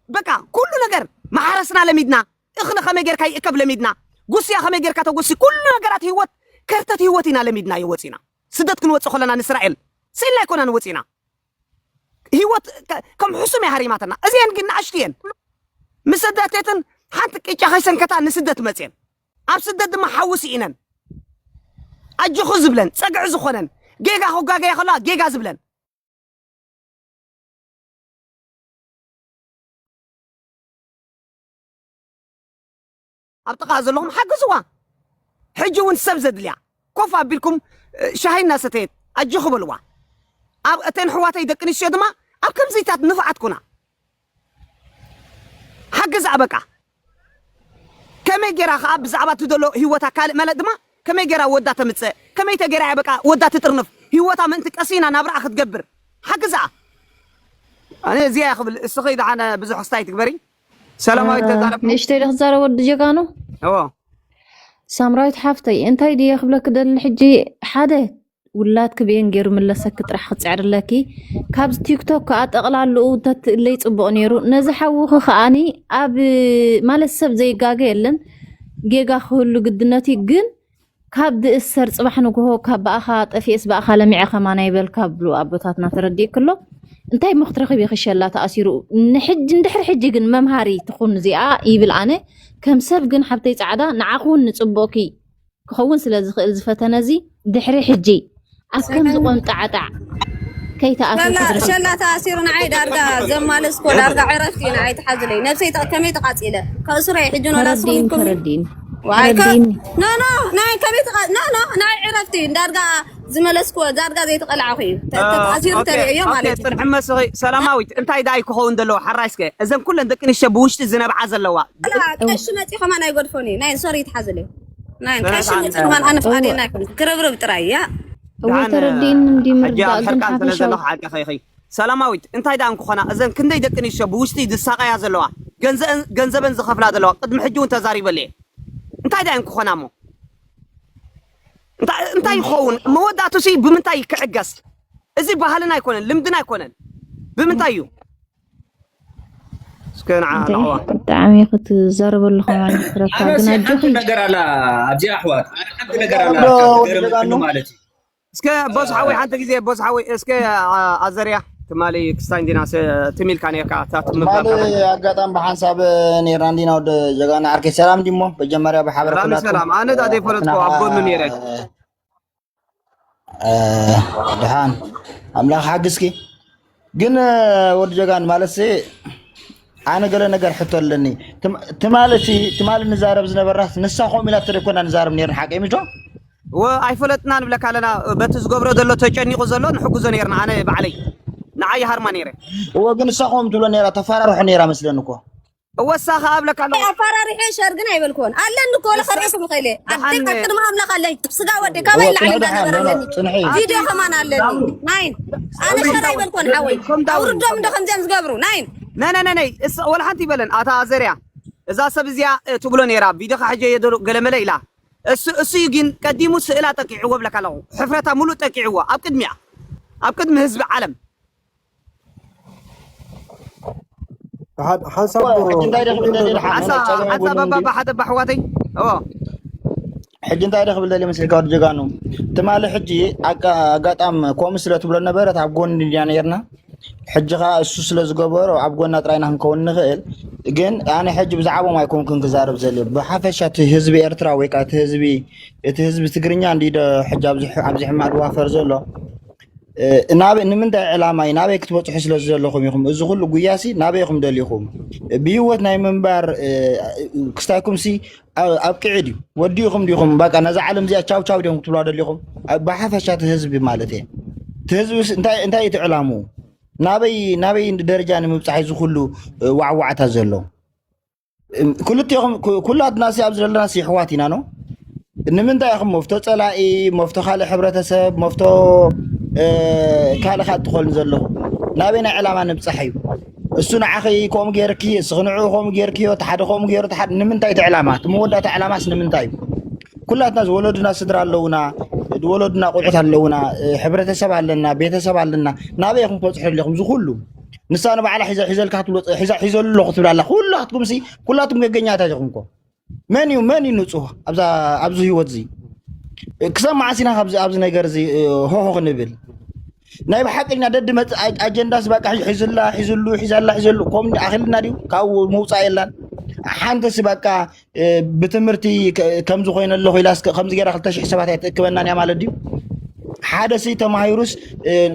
በቃ ኩሉ ነገር መሓረስና ለሚድና። እኽሊ ከመይ ጌርካ ይእከብ ለሚድና። ጉስያ ከመይ ጌርካ ተጎሲ፣ ኩሉ ነገራት ህይወት፣ ከርተት ህይወት ኢና ለሚድናዮ ወጺና። ስደት ክንወጽእ ኮለና ንእስራኤል ስኢልና ኣይኮናን ወጺና። ህይወት ከ-፣ ከም ሕሱም እያ ሃሪማትና። እዚአን ግን ንኣሽቱ እየን። ምስ ኣዴታተን ሓንቲ ቅጫ ከይሰንከታ ንስደት መጽየን። ኣብ ስደት ድማ ሓዊ ስኢነን። ኣጆኹ ዝብለን፣ ጸግዒ ዝኾነን፣ ጌጋ ክጋገያ ከለዋ ጌጋ ዝብለን። ኣብ ጥቓ ዘለኹም ሓግዝዋ። ሕጂ እውን ሰብ ዘድልያ ኮፍ ኣቢልኩም፣ እ፣ ሻሂ እናሰተየት ኣጆኺ በልዋ። ኣብ እተን ኣሕዋተይ ደቂ ኣንስትዮ ድማ ኣብ ከምዚታት ንፉዓት ኩና። ሓግዝኣ በቃ። ከመይ ጌራ ኸኣ ብዛዕባ እቲ ዘሎ ህይወታ ካልእ ማለት ድማ ከመይ ጌራ ወዳ ተምጽእ፣ ከመይ ተጌራ እያ በቃ ወዳ ትጥርንፍ፣ ህይወታ ምእንቲ ቀሲና ናብራኣ ክትገብር ሓግዝኣ። ኣነ እዚኣ እየ ክብል፣ እስኺ ደሓን ብዙሕ ክስታይ ትግበሪ። ሰላማዊት እ፣ ተዛረብ። ንእሽተይ ዶ ክዛረብ ወዲ ጀጋኑ? እዎ። ሳምራዊት ሓፍተይ፣ እንታይ ድየ ክብለኪ ደሊ ሕጂ፣ ሓደ ውላድኪ ብየን ገይሩ ምለሰኪ ጥራሕ ክጽዕርለኪ። ካብዚ ቲክቶክ ከኣ ጠቕላልኡ እንተትእለይ ጽቡቕ ነይሩ። ነዚ ሓውኺ ከኣኒ ኣብ፣ ማለት ሰብ ዘይጋገ የለን፣ ጌጋ ክህሉ ግድነት እዩ። ግን ካብ ድእሰር ጽባሕ ንግሆ ካብ ብኣኻ ጠፊኤስ ብኣኻ ለሚዐ ከማን ኣይበል ካብ ብሉ ኣቦታትና ተረዲእኪ ኣሎ። እንታይ እሞ ክትረኽቢ ኢኺ ሸላ ተኣሲሩ? ንሕጂ፣ እንድሕሪ ሕጂ ግን መምሃሪ ትኹን እዚኣ ይብል ኣነ። ከም ሰብ ግን ሓብተይ ጻዕዳ ንዓኺ እውን ንጽቡቕኪ ክኸውን ስለ ዝኽእል ዝፈተነ እዚ ድሕሪ ሕጂ ኣብ ከምዚ ቆንጣዕጣዕ ከይተኣትዊ ሸላ፣ ክትረኽቢ። ሸላ ተኣሲሩ ንዓይ ዳርጋ ዘማለስኮ ዳርጋ ዕረፍቲ ንዓይ ትሓዝለይ። ነብሰይ ተቐ-፣ ከመይ ተቓጺለ? ከእስሮ እየ ሕጂ ንወላ ተረዲእኒ፣ ስኹም ኢልኩም። ተረዲእኒ፣ ዋይ፣ ከ-፣ ተረዲእኒ። ኖ፣ ኖ፣ ናይ ከመይ ተቓ-፣ ኖ፣ ኖ፣ ናይ ዕረፍቲ ዳርጋ ዝመለስኩ፣ ዳርጋ ዘይተቐላዕኹ እዩ። ተ-፣ እ፣ ተኣሲሩ ኦኬ፣ ተርእዮ ኦኬ፣ ማለት እዩ። ጽንሒ መስኺ ሰላማዊት፣ እንታይ ደኣ እዩ ክኸውን ዘለዎ? ሓራይ እስከ፣ እዘን ኩለን ደቂ ኣንስትዮ ብውሽጢ ዝነብዓ ዘለዋ። ላ፣ ቀሺ መጺኡ ከማን ኣይገድፎን እዩ። ናይ ሶሪ ይትሓዝለይ። ናይ ቀሺ መጺኡ ከማን ኣነ ፍቓደኛ ኣይኮንኩ። ክርብርብ ጥራይ እያ። እወ፣ ደሓን፣ ተረዲእኒ እንዲ ሕጂ ምርዳእ ኣብ ግን ሕርቃን ስለ ሓፈሻዊ ዘለኹ ሓቂ ኸይኸይ። ሰላማዊት፣ እንታይ ደኣ እንክኾና፣ እዘን ክንደይ ደቂ ኣንስትዮ ብውሽጢ ዝሳቐያ ዘለዋ፣ ገንዘ-፣ ገንዘበን ዝኸፍላ ዘለዋ፣ ቅድሚ ሕጂ እውን ተዛሪበሉ እየ። እንታይ ደኣ እንክኾና እሞ? እንታይ፣ እንታይ ይኸውን? መወዳእቱሲ ብምንታይ ክዕገስ? እዚ ባህልና ኣይኮነን፣ ልምድና ኣይኮነን። ብምንታይ እዩ? እስከ ንዓ፣ እንዴ፣ ንዕዋ። ብጣዕሚ ክትዛረበሉ ከማን ይፍረካ፣ ኣነ ግን ሲ ሓንቲ ኣጆኺ። ነገር ኣላ ኣብዚኣ ኣሕዋት፣ ኣነ ሓንቲ ነገር ኣላ ዶ፣ ካብ ወዲ ገረመኒ ጀጋኑ? ማለት እዩ። እስከ ቦስ ሓወይ፣ ሓንቲ ግዜ ቦስ ሓወይ፣ እስከ፣ ኣ-፣ ኣዘርያ ትማሊ ክስታይ እንዲና ስ-፣ ትም ኢልካ ነርካ፣ እታ ትምባል ትማሊ ትሓታ። ኣጋጣሚ ብሓንሳብ ነይርና እንዲና ወዲ ጀጋኑ ዓርከይ። ሰላም እንዲሞ? መጀመርያ ብሓበረ ሰላም፣ ኩላትኩም ሰላም። ኣነ ዳ ዘይፈለጥኩ ኣሕዋትና፣ ኣብ ጎኑ ነይረ። እ፣ ደሓን ኣምላኽ ሓግዝኪ። ግን፣ እ፣ ወዲ ጀጋን ማለትሲ ኣነ ገለ ነገር ሕቶ ኣለኒ። ትም-፣ ትማሊ እቲ፣ ትማሊ ንዛረብ ዝነበርናስ ንሳ ከምኡ ኢላ ተደኮና ንዛረብ ነይርና ሓቂ እዩ ምቶ? እወ፣ ኣይፈለጥና ንብለካ ኣለና። በቲ ዝገብሮ ዘሎ ተጨኒቑ ዘሎ ንሕግዞ ነይርና፣ ኣነ ባዕለይ። ንዓይ ይሃርማ ነይረ። እወ፣ ግን ንሳ ከምኡ ትብሎ ነይራ፣ ተፈራርሖ ነይራ መስለኒ እኮ። እወ፣ እሳ ኸኣ እብለካ ኣለኹ። ኣፈራሪሐ ሸር ግን ኣይበልክዎን። ኣለኒ እኮ፣ ወላ እሳ ከርእየኩም ይኽእል እየ። ኣብ ደሓን ደቂ ቅድሚ ኣምላኽ ኣለኒ። ስጋ ወደይ፣ ካባይ እወ፣ ላዕሊ ጽንሒ ደሓን፣ እንዳገበረ ኖ፣ ኖ፣ ኣለኒ። ጽንሒ። ቪድዮ ከማን ኣለኒ። ናይን። ኣነ ሸር ኣይበልክዎን፣ ሓወይ። ከም ዳውን። ኣውርዶም እንዶ ከምዚኦም ዝገብሩ። ናይን። ናይ፣ ናይ፣ ናይ፣ ናይ፣ እሳ ወላ ሓንቲ ይበለን። ኣታ ኣዘርያ፣ እዛ ሰብ እዚኣ፣ እ፣ ትብሎ ነይራ። ቪድዮ ካሕጀ የደሉ ገለመለ ኢላ። እሱ፣ እሱ እዩ ግን ቀዲሙ ስእላ ጠቂዕዎ እብለካ ኣለኹ። ሕፍረታ ሙሉእ ጠቂዕዎ። ኣብ ቅድሚያ። ኣብ ቅድሚ ህዝቢ ዓለም። ሓ-፣ ሓንሳብ እኮ ሕጂ እንታይ ደኣ ክብል ደልየ ደሓን? ሓንሳብ፣ ሓንሳብ ኣባባ ሓደ ኣሕዋተይ። እዎ። ሕጂ እንታይ ደኣ ክብል ደልየ መስልካ ወዲ ጀጋኑ? ትማሊ ሕጂ ኣጋ-፣ ኣጋጣሚ ከምኡ ስለ ትብሎ ነበረት ኣብ ጎኒ ድያ ነይርና። ሕጂ ኸኣ እሱ ስለ ዝገበሮ ኣብ ጎና ጥራይና ክንከውን ንኽእል። ግን ኣነ ሕጂ ብዛዕባኦም ኣይኮንኩን ክዛረብ ዘልየ። ብሓፈሻ እቲ ህዝቢ ኤርትራ ወይ ከኣ እቲ ህዝቢ፣ እቲ ህዝቢ ትግርኛ እንዲዶ ሕጂ ኣብዚ ሕ-፣ ኣብዚ ሕማቕ ዝዋፈር ዘሎ? ናበይ፣ ንምንታይ ዕላማ እዩ? ናበይ ክትበፅሑ ስለ ዘለኹም ኢኹም? እዚ ኩሉ ጉያሲ ናበይ ኢኹም ደሊኹም? ብህይወት ናይ ምንባር ክስታይኩምሲ ኣብቅዒ ድዩ? ወዲኹም ዲኹም? በቃ ነዛ ዓለም እዚኣ ቻው ቻው ዲኹም ክትብላ ደሊኹም? ብሓፈሻ እቲ ህዝቢ ማለት እየ። እቲ ህዝቢ እንታይ እዩ እቲ ዕላምኡ? ናበይ ናበይ ደረጃ ንምብፃሕ እዚ ኩሉ ዋዕዋዕታ ዘሎ? ክልቲኹም ኩላትና ሲ ኣብዚ ዘለና ሲ ይሕዋት ኢና ነው። ንምንታይ ኢኹም መፍቶ ፀላኢ፣ መፍቶ ካልእ ሕብረተሰብ፣ መፍቶ ካልእ ካልእ ትኾኑ ዘለኹ? ናበይ ናይ ዕላማ ንብፃሕ እዩ? እሱ ንዓኺ ከምኡ ገይርኪ፣ እስኺ ንዕኡ ከምኡ ገይርክዮ፣ እቲ ሓደ ከምኡ ገይሩ፣ እቲ ሓደ ንምንታይ እቲ ዕላማ? እቲ መወዳእታ ዕላማስ ንምንታይ እዩ? ኩላትና ዝወለዱና ስድራ ኣለውና፣ ዝወለዱና ቆልዑት ኣለውና፣ ሕብረተሰብ ኣለና፣ ቤተሰብ ኣለና። ናበይ ኢኹም ትበፅሑ ኣለኹም? እዚ ኩሉ ንሳ ንባዕላ ሒዘ ሒዘልካ ክትብሎ ሒዛ ሒዘሉ ኣለኹ ትብል ኣላ። ኩላትኩም ሲ ኩላትኩም ገገኛታት ኢኹም እኮ። መን እዩ መን እዩ ንጹህ ኣብዛ ኣብዚ ህይወት እዚ? ክሳብ መዓስ ኢና ካብዚ ኣብዚ ነገር እዚ ሆሆ ክንብል? ናይ ብሓቂ ኢና ደድ መጽ ኣጀንዳስ በቃ ሒዙላ ሒዙሉ ሒዛላ ሒዘሉ ኮም ኣኺልና ድዩ? ካብኡ ምውጻእ የላን። ሓንተሲ በቃ ብትምህርቲ ከምዚ ኮይነ ኣለኹ ኢላስ ከምዚ ገይራ ክልተ ሽሕ ሰባት ኣይትእክበናን እያ ማለት ድዩ? ሓደ ሲ ተማሂሩስ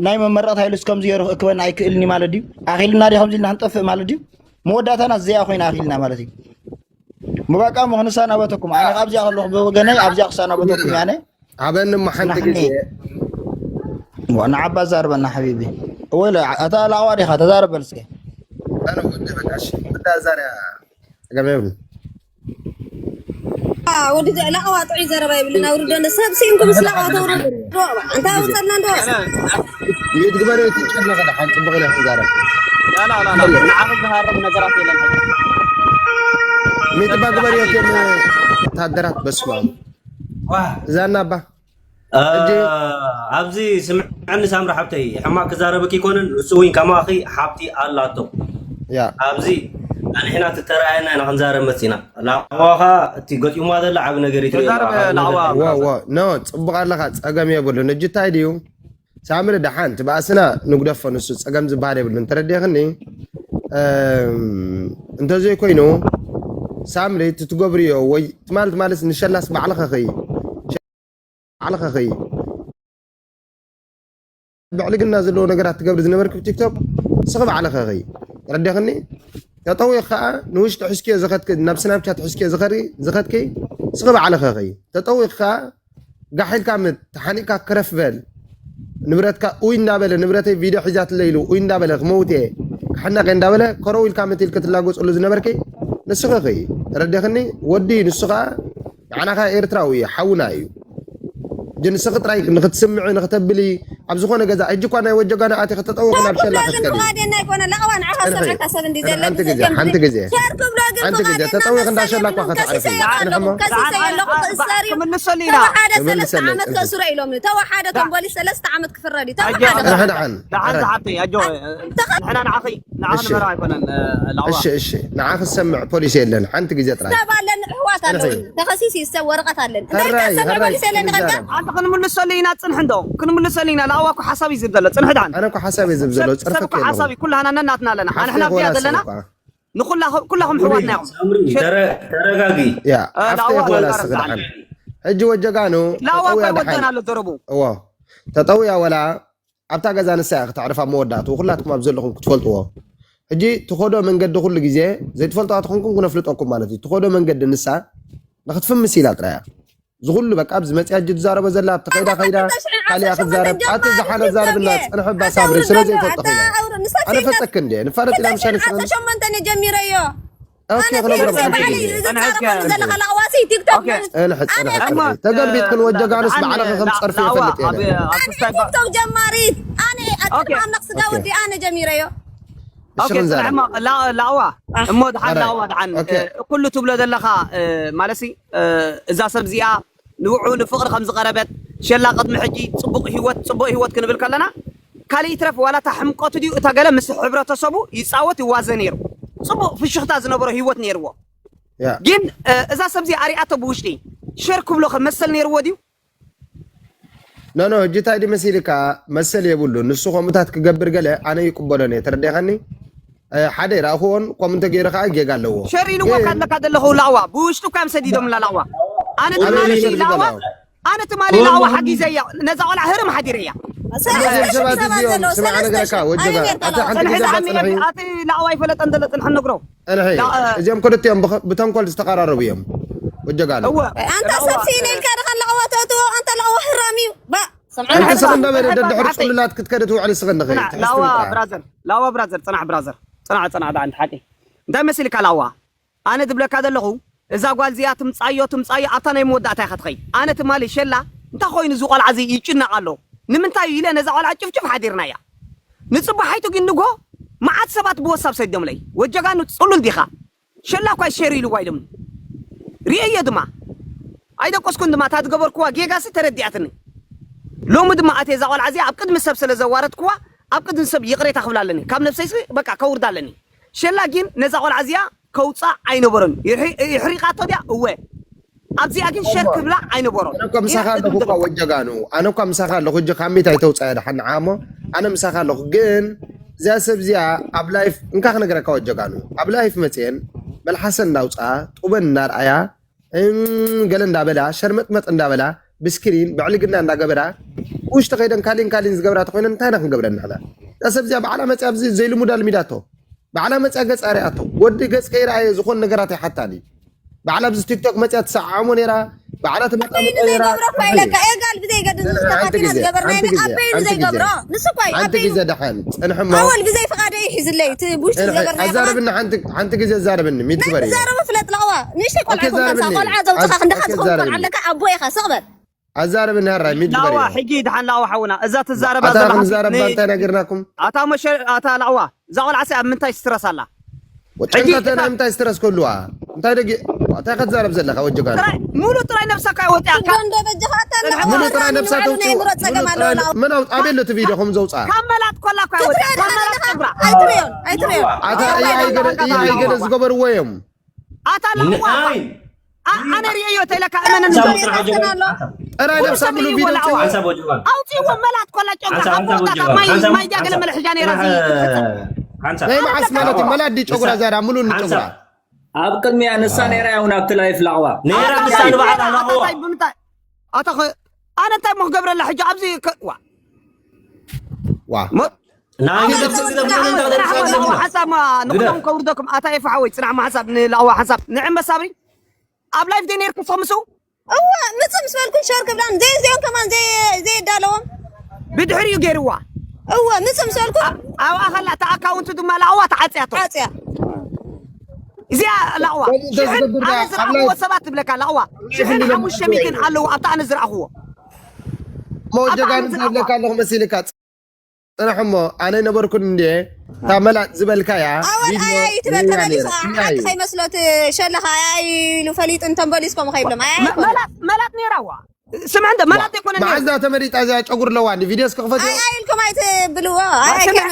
ናይ መመረቕታ ኢሉስ ከምዚ ገይሩ ክእክበና ኣይክእልን እዩ ማለት ድዩ? ኣኺልና ድዩ ከምዚ ኢልና ክንጠፍእ ማለት ድዩ? መወዳእታና እዚኣ ኮይና ኣኺልና ማለት እዩ። ምባቃ ምኽንሳናበተኩም ኣነ ኣብዚኣ ከለኹ ብወገነይ ኣብዚኣ ክሳናበተኩም ያነ ኣበን እሞ ሓንቲ ግዜ ንዓባ ዛርበና ሓቢቢ። ወይ ኣታ ላዕዋ ዲኻ ተዛረበል እስከ። ኣነ ወዲ በቃ እሺ ወዲ ኣዛርያ ጸገም የብሉ። ወዲ ላዕዋ ጥዑይ ዘረባ ይብልና ውርዶ እንደ ሰብ ሲንኩ ምስ ላዕዋ ተውርዶ እንታ ውፀልና እንዶ ሚት ግበሪ ትጨነቀ ደሓን ጽቡቅ ኢለ ትዛረብ ንዓኹም ዝሃረም ነገራት የለን። ሚት ባ ግበሪ ዮቴም ወታደራት በስማም እዛና ባ ኣብዚ ስምዕኒ ሳምሪ ሓብተይ ሕማቅ ክዛረበኪ ይኮንን እሱ እውን ከማኺ ሓብቲ ኣላቶ ኣብዚ ኣንሕና ትተረኣየና ኢና ክንዛረብ መፂና ላዋኻ እቲ ገጢሙዋ ዘላ ዓብ ነገር ይትርእየና ኖ ጽቡቅ ኣለኻ ጸገም የብሉን እጅታይ ድዩ ሳምሪ ደሓን ትባእስና ንጉደፎ ንሱ ጸገም ዝበሃል የብሉን ተረዲኽኒ እንተዘይ ኮይኑ ሳምሪ እቲ ትገብርዮ ወይ ትማል ትማልስ ንሸላስ ባዕልኸኺ ባዕልኸኺ ብዕልግና ዘለዎ ነገራት ትገብሪ ዝነበርክ ቲክቶክ ስኺ ባዕልኸኺ ተረዲኽኒ ተጠዊኽ ከዓ ንውሽጢ ሕዝክዮ ዝኸድክ ናብ ስናብቻት ሕዝክዮ ዝኸድኪ ስኺ ባዕልኸኺ ተጠዊኽ ከዓ ጋሕ ኢልካ ምት ተሓኒቅካ ክረፍ በል ንብረትካ ኡይ እንዳበለ ንብረተይ ቪድዮ ሒዛትለ ኢሉ ኡይ እንዳበለ ክመውት እየ ክሕነቅ እየ እንዳበለ ከረው ኢልካ ምት ኢልክ ትላጎፀሉ ዝነበርኪ ንስኺ ኺ ተረዲኽኒ ወዲ ንሱ ከዓ ንዓና ከዓ ኤርትራዊ እዩ ሓውና እዩ ሕጂ ንስኺ ጥራይ ንክትስምዒ ንክተብሊ ኣብ ዝኾነ ገዛ ሕጂ እኳ ናይ ወጀጋና ኣቲ ከተጠውኺ ናብ ሸላ ክትከዲ ሓንቲ ግዜ ሓንቲ ግዜ ሓንቲ ግዜ ተጠዊኺ እንዳ ሸላ እኳ ከተዕርፊ ክምልሰሉ ኢና ተወሓደ ሰለስተ ዓመት ከእስሮ ኢሎም ተወሓደ ከም ፖሊስ ሰለስተ ዓመት ክፍረድ እዩ ተወሓደ ንሕን ንዓን ዝሓተይ ኣጆ ንሕና ንዓኺ ንዓኺ ንመራ ኣይኮነን ላዋ እሺ እሺ ንዓኺ ዝሰምዕ ፖሊስ የለን ሓንቲ ግዜ ጥራይ ሰብ ኣለኒ ኣሕዋት ኣለኒ ተኸሲስ እዩ ሰብ ወረቐት ኣለኒ እንታይ ሕራይ ተሰምዕ ሕራይ ፖሊስ የለኒ ከንካ ንዛረብ ኣንተ ክንምልሰሉ ኢና ፅንሕ እንዶ ክንምልሰሉ ኢና ላዋ እኮ ሓሳብ እዩ ዝብ ዘሎ ፅንሕ ዳን ኣነ እኮ ሓሳብ እዩ ዝብ ዘሎ ሰብ- ሰብ እኮ ሓሳብ እዩ ኩላህና ነናትና ኣለና ኣነ ሕና ኣብዚኣ ዘለና ንኩላ- ኩላኹም ሕዋትና እዮም ሳምሪ ተረ- ተረጋጊ ያ እ፣ ሓፍተ ላዋ ይኾና ላዋ ስኽድዓን ሕጂ ወጀጋኑ ላዋ ተጠውያ እኮ ደሓን ወደና ኣሎ ዘረቡ እዎ ተጠውያ ወላ ኣብታ ገዛ ንሳ እያ ክተዕርፍ ኣብ መወዳእትኡ ኩላትኩም ኣብ ዘለኹም ክትፈልጥዎ ሕጂ ትኸዶ መንገዲ ኩሉ ግዜ ዘይትፈልጥዋ ተኾንኩም ክነፍልጠኩም ማለት እዩ ትኸዶ መንገዲ ንሳ ንክትፍምስ ኢላ ጥራያ ዝኩሉ በቃ ኣብዚ መፅያ እጅ ትዛረቦ ዘላ ኣብቲ ከይዳ ከይዳ ካሊኣ ክትዛረብ ኣቲ ዝሓነ ዛረብና ፅንሕ ባ ሳምሪ ስለ ዘይፈልጦ ከይዳ ኣነ ፈጠክ እንደ ንፋለጥ ኢና ምሻ ንስኽን ሸሞንተ ጀሚረዮ ኦኬ ክነግሮም ሓንቲ ግዜ ዝዛረበሉ ዘለኻ ላዋሲ ቲክቶክ ፅንሕ ፅንሕ ፅንሕ ተገልቢጥክን ወጀጋንስ ባዕልኺ ከም ፀርፊ ይፈልጥ እየ ኣብ ክስታይ ባ- ቲክቶክ ጀማሪት ኣነ ኦኬ። ኣጥማምነቕ ስጋ ወዲ ኣነ ጀሚረዮ ኦኬ፣ ሽኽን ፅንሕ ዛረብ እሞ ላ- ላዋ እሞ ድሓን ኣረ፣ ላዋ ድሓን ኦኬ። እ፣ ኩሉ ትብሎ ዘለኻ እ፣ ማለሲ እ፣ እዛ ሰብ እዚኣ ንውዑ ንፍቕሪ ከም ዝቐረበት ሸላ ቅድሚ ሕጂ ፅቡቕ ህይወት ፅቡቕ ህይወት ክንብል ከለና ካልእ ይትረፍ ዋላ እታ ሕምቀቱ ድዩ እታ ገለ ምስ ሕብረተሰቡ ይፃወት ይዋዘ ነይሩ ፅቡቕ ፍሽኽታ ዝነበሮ ህይወት ነይርዎ ያ ግን እ፣ እዛ ሰብ እዚኣ ኣሪኣቶ ብውሽጢ ሸር ክብሎ ከ መሰል ነይርዎ ድዩ ኖ ኖ ሕጂ እንታይ ድዩ መሲልካ መሰል የብሉ ንሱ ከምኡታት ክገብር ገለ ኣነ ይቅበሎን እየ ተረዲኻኒ እ፣ ሓደ ይረእኽዎን ከምኡ እንተገይሩ ከዓ ጌጋ ኣለዎ ሸር ኢልዎ ካለካ ዘለኹ ላዋ ብውሽጡ እኳ እዮም ሰዲዶምላ ላዋ ኣነ ኣነ ትማሊ ሸር ላዋ ዝበላዎ ኣነ ትማሊ ላዋ ሓጊዘያ ነዛ ቆልዓ ህርም ሓዲረያ እዞም ሰባት እዚኦም ስማዕ ነገረካ ወጀጋ ኣቲ ሓንቲ ግዜ ባፅንሒ ኣቲ ላዕዋ ይፈለጠ እንተለ ፅንሐ ነግሮ ፅንሒ እዚኦም ክልቲኦም ብተንኮል ዝተቀራረቡ እዮም። ወጀጋ ነው እወ ኣንታ ሰብ ሲኢነ ኢልካ ድኻ ላዕዋ ተእትዎ ኣንታ ላዕዋ ህራም እዩ። ባ ሰምዐ ኣንቲ ስኽ እንዳበለ ደድሕሪ ፅሉላት ክትከዲ ትውዕል ስኽን ንኸይ ላዋ ብራዘር ላዋ ብራዘር ፅናሕ ብራዘር ፅናሕ ፅናሕ ዳዓንቲ ሓቂ እንታይ መሲልካ ላዋ ኣነ ዝብለካ ዘለኹ እዛ ጓል እዚኣ ትምፃዮ ትምፃዮ ኣብታ ናይ መወዳእታ ኢኻ ትኸይድ። ኣነ ትማሊ ሸላ እንታይ ኮይኑ እዚ ቆልዓ እዚ ይጭነቕ ኣሎ ንምንታይ ኢለ ነዛ ቆልዓ ጭፍጭፍ ሓዲርናያ። ንፅባሓይቱ ግን ንጎ መዓት ሰባት ብወሳብ ሰዲዶምለይ ወጀጋኑ ፅሉል ዲኻ ሸላ እኳ ሸር ኢልዋ ኢሎምኒ ርእየዮ ድማ ኣይደቆስኩን ድማ እታ ዝገበርክዋ ጌጋሲ ተረዲኣትኒ። ሎሚ ድማ ኣትየ እዛ ቆልዓ እዚኣ ኣብ ቅድሚ ሰብ ስለ ዘዋረድክዋ ኣብ ቅድሚ ሰብ ይቕሬታ ክብላ ኣለኒ ካብ ነብሰይሲ በቃ ከውርዳ ኣለኒ። ሸላ ግን ነዛ ቆልዓ እዚኣ ከውፃእ ኣይነበሮን። ይሕሪቃቶ ድያ? እወ። ኣብዚኣ ግን ሸር ክብላ ኣይነበሮን። ኣነ እኳ ምሳኻ ኣለኹ እኳ ወጀጋኑ። ኣነ እኳ ምሳኻ ኣለኹ እጂ ካብ ሚት ኣይተውፃያ ደሓን ንዓ እሞ ኣነ ምሳኻ ኣለኹ ግን እዚኣ ሰብ እዚኣ ኣብ ላይፍ እንካ ክነግረካ ወጀጋኑ ኣብ ላይፍ መፅየን መልሓሰን እናውፅኣ ጡበን እናርኣያ ገለ እንዳበላ ሸርመጥመጥ እንዳበላ ብስክሪን ብዕልግና እንዳገበራ ውሽጢ ከይደን ካሊን ካሊን ዝገብራ ተኮይነን እንታይ ኢና ክንገብረን ንሕና እዛ ሰብ እዚኣ ባዕላ መፅያ ኣብዚ ዘይልሙዳ ልሚዳቶ ባዕላ መፅያ ገፃ ሪኣቶ ወዲ ገፅ ከይረኣየ ዝኮን ነገራት ኣይሓታን እዩ ባዕላ ኣብዚ ቲክቶክ መፅያ ትሰዓዓሞ ነራ ባዕላ ትመጣ መጠ ነራ ዘይገብሮ እኳ ኢለካ ኤጋል ብዘይገድን ንስካ ሓቲና ዝገበርና ኢና ኣበይኑ ዘይገብሮ ንሱ እኳ እዩ ሓንቲ ኣበይኑ ግዜ ደሓን ፅንሕሞ ኣወል ብዘይ ፍቃደ ይሒዝለይ እቲ ብውሽጢ ዝገበርና ኣዛረብኒ ሓንቲ ግዜ ኣዛረብኒ ሚድ ግበሪ ዛረቡ ፍለጥ ለዋ ንእሽተይ ቆልዓ ኮንካ ቆልዓ ዘውፅካ ክንደካ ትኸውን ኣለካ ኣቦ ኢኻ ስቕበል ኣዛረብኒ ሀራይ ሚድ ላዋ ግበሪ ሕጂ ድሓን ላዋ ሓውና እዛ ትዛረባ ኣታ ዘለኻ ክንዛረብ ኒ- ባንታ ነግርናኩም ኣታ መሸ ኣታ ላዋ እዛ ቆልዓ ሲ ኣብ ምንታይ ስትረስ ኣላ ሕጂ ጨንቀተ እታ- ናይ ምንታይ ስትረስ ከልዋ እንታይ ደግ እንታይ ክትዛረብ ዘለካ ወጀጋን ጥራይ ሙሉ ጥራይ ነብሰካ ይወጥያ ካ- ጎንዶ በጃኻ ኣታ ጽንሕ ሙሉ ጥራይ ነብሳ ተውፅኡ ናይ ምሮ ጸገም ሙሉ ኣለዎ ጥራይ ላዋ መን ኣውጥ ኣበይ ኣሎ እቲ ቪድዮ ከም ዘውፅኣ ካብ መላት ኮላ እኳ ይወጥያ ካብ መላት ጸጉራ ኣይትርእዮን ኣይትርእዮን ኣታ እያ ኣይገለ እያ ኣይገለ ዝገበርዎ እዮም ኣታ ላዋ ንኣይ ኣ- ኣነ ርእዮ ተይለካ እመነኒ ሓንሳብ ጥራይ ነብሳ ሙሉ ቪድዮ ሓንሳብ ወጀባ ኣውፅእዎ መላት ኮላ ጨጉራ ሓንሳብ ካብ ሓንሳብ መወዳእታ ወጀባ ማይ ሓንሳብ ማይ ጃገለ ሓንሳብ መለሕጃ ነይራ እዚ ሓንሳብ ናይ መዓስ ማለት እዩ መላት ድዩ ጨጉራ ዛዳ ሙሉ ንጨጉራ ኣብ ቅድሚያ ንሳ ነይራ ያው ናብቲ ላይፍ ላዕዋ ነይራ ንሳ ንባዕላ ላዕዋ ኣታ እንታይ ኣታ ኸ ኣነ እንታይ ሞ ክገብረላ ሕጂ ኣብዚ ከ- ዋ ዋ ሞ- ንዓይ ግደፍ፣ ግደፍ፣ ግደፍ፣ ግደፍ፣ ግደፍ፣ ግደፍ። ሓሳብ ንኹሎም ከውርደኩም ኣታ ኤፋ ሓወይ ፅናዕ ሓሳብ ንላዋ ሓሳብ ንዕመ ሳብሪ ኣብ ላይፍ ደይ ነርኩ ሰምሱ እዋ ምፅእ ምስ በልኩን ሸር ክብላን ዘይዚኦም ከማን ዘይ- ዘየዳለዎም ብድሕሪኡ ገይርዋ እወ ምፅእ ምስ በልኩ ኣብኣ ከላ እታ ኣካውንቱ ድማ ላዋ ተዓፅያቶ ሓፅያ እዚኣ ላዋ ሽሕን ኣነ ዝረኣኽዎ ሰባት ትብለካ ላዋ ሽሕን ሓሙሽተ ሚእትን ኣለዉ ኣብታ ኣነ ዝረኣኽዎ ሞጀጋን ዝብለካ ኣለኹ መሲልካ ፅናሕ እሞ ኣነ ነበርኩን እንዴ እታ መላጥ ዝበልካያ ኣወል ኣያይ ትበል ተመሊሱ ሓንቲ ከይመስሎት ሸለኻ ኣያይ ኢሉ ፈሊጡ እንተን በሊስ ከምኡ ከይብሎም ኣያይ ኣይኮነ መላጥ መላጥ ነይራዋ ስምዕ እንደ መላጥ ኣይኮነ መዓዛ ተመሊጣ እዚኣ ጨጉር ኣለዋ እንዲ ቪድዮስ ክኽፈት ኣያይ ኢልኩም ኣይትብልዎ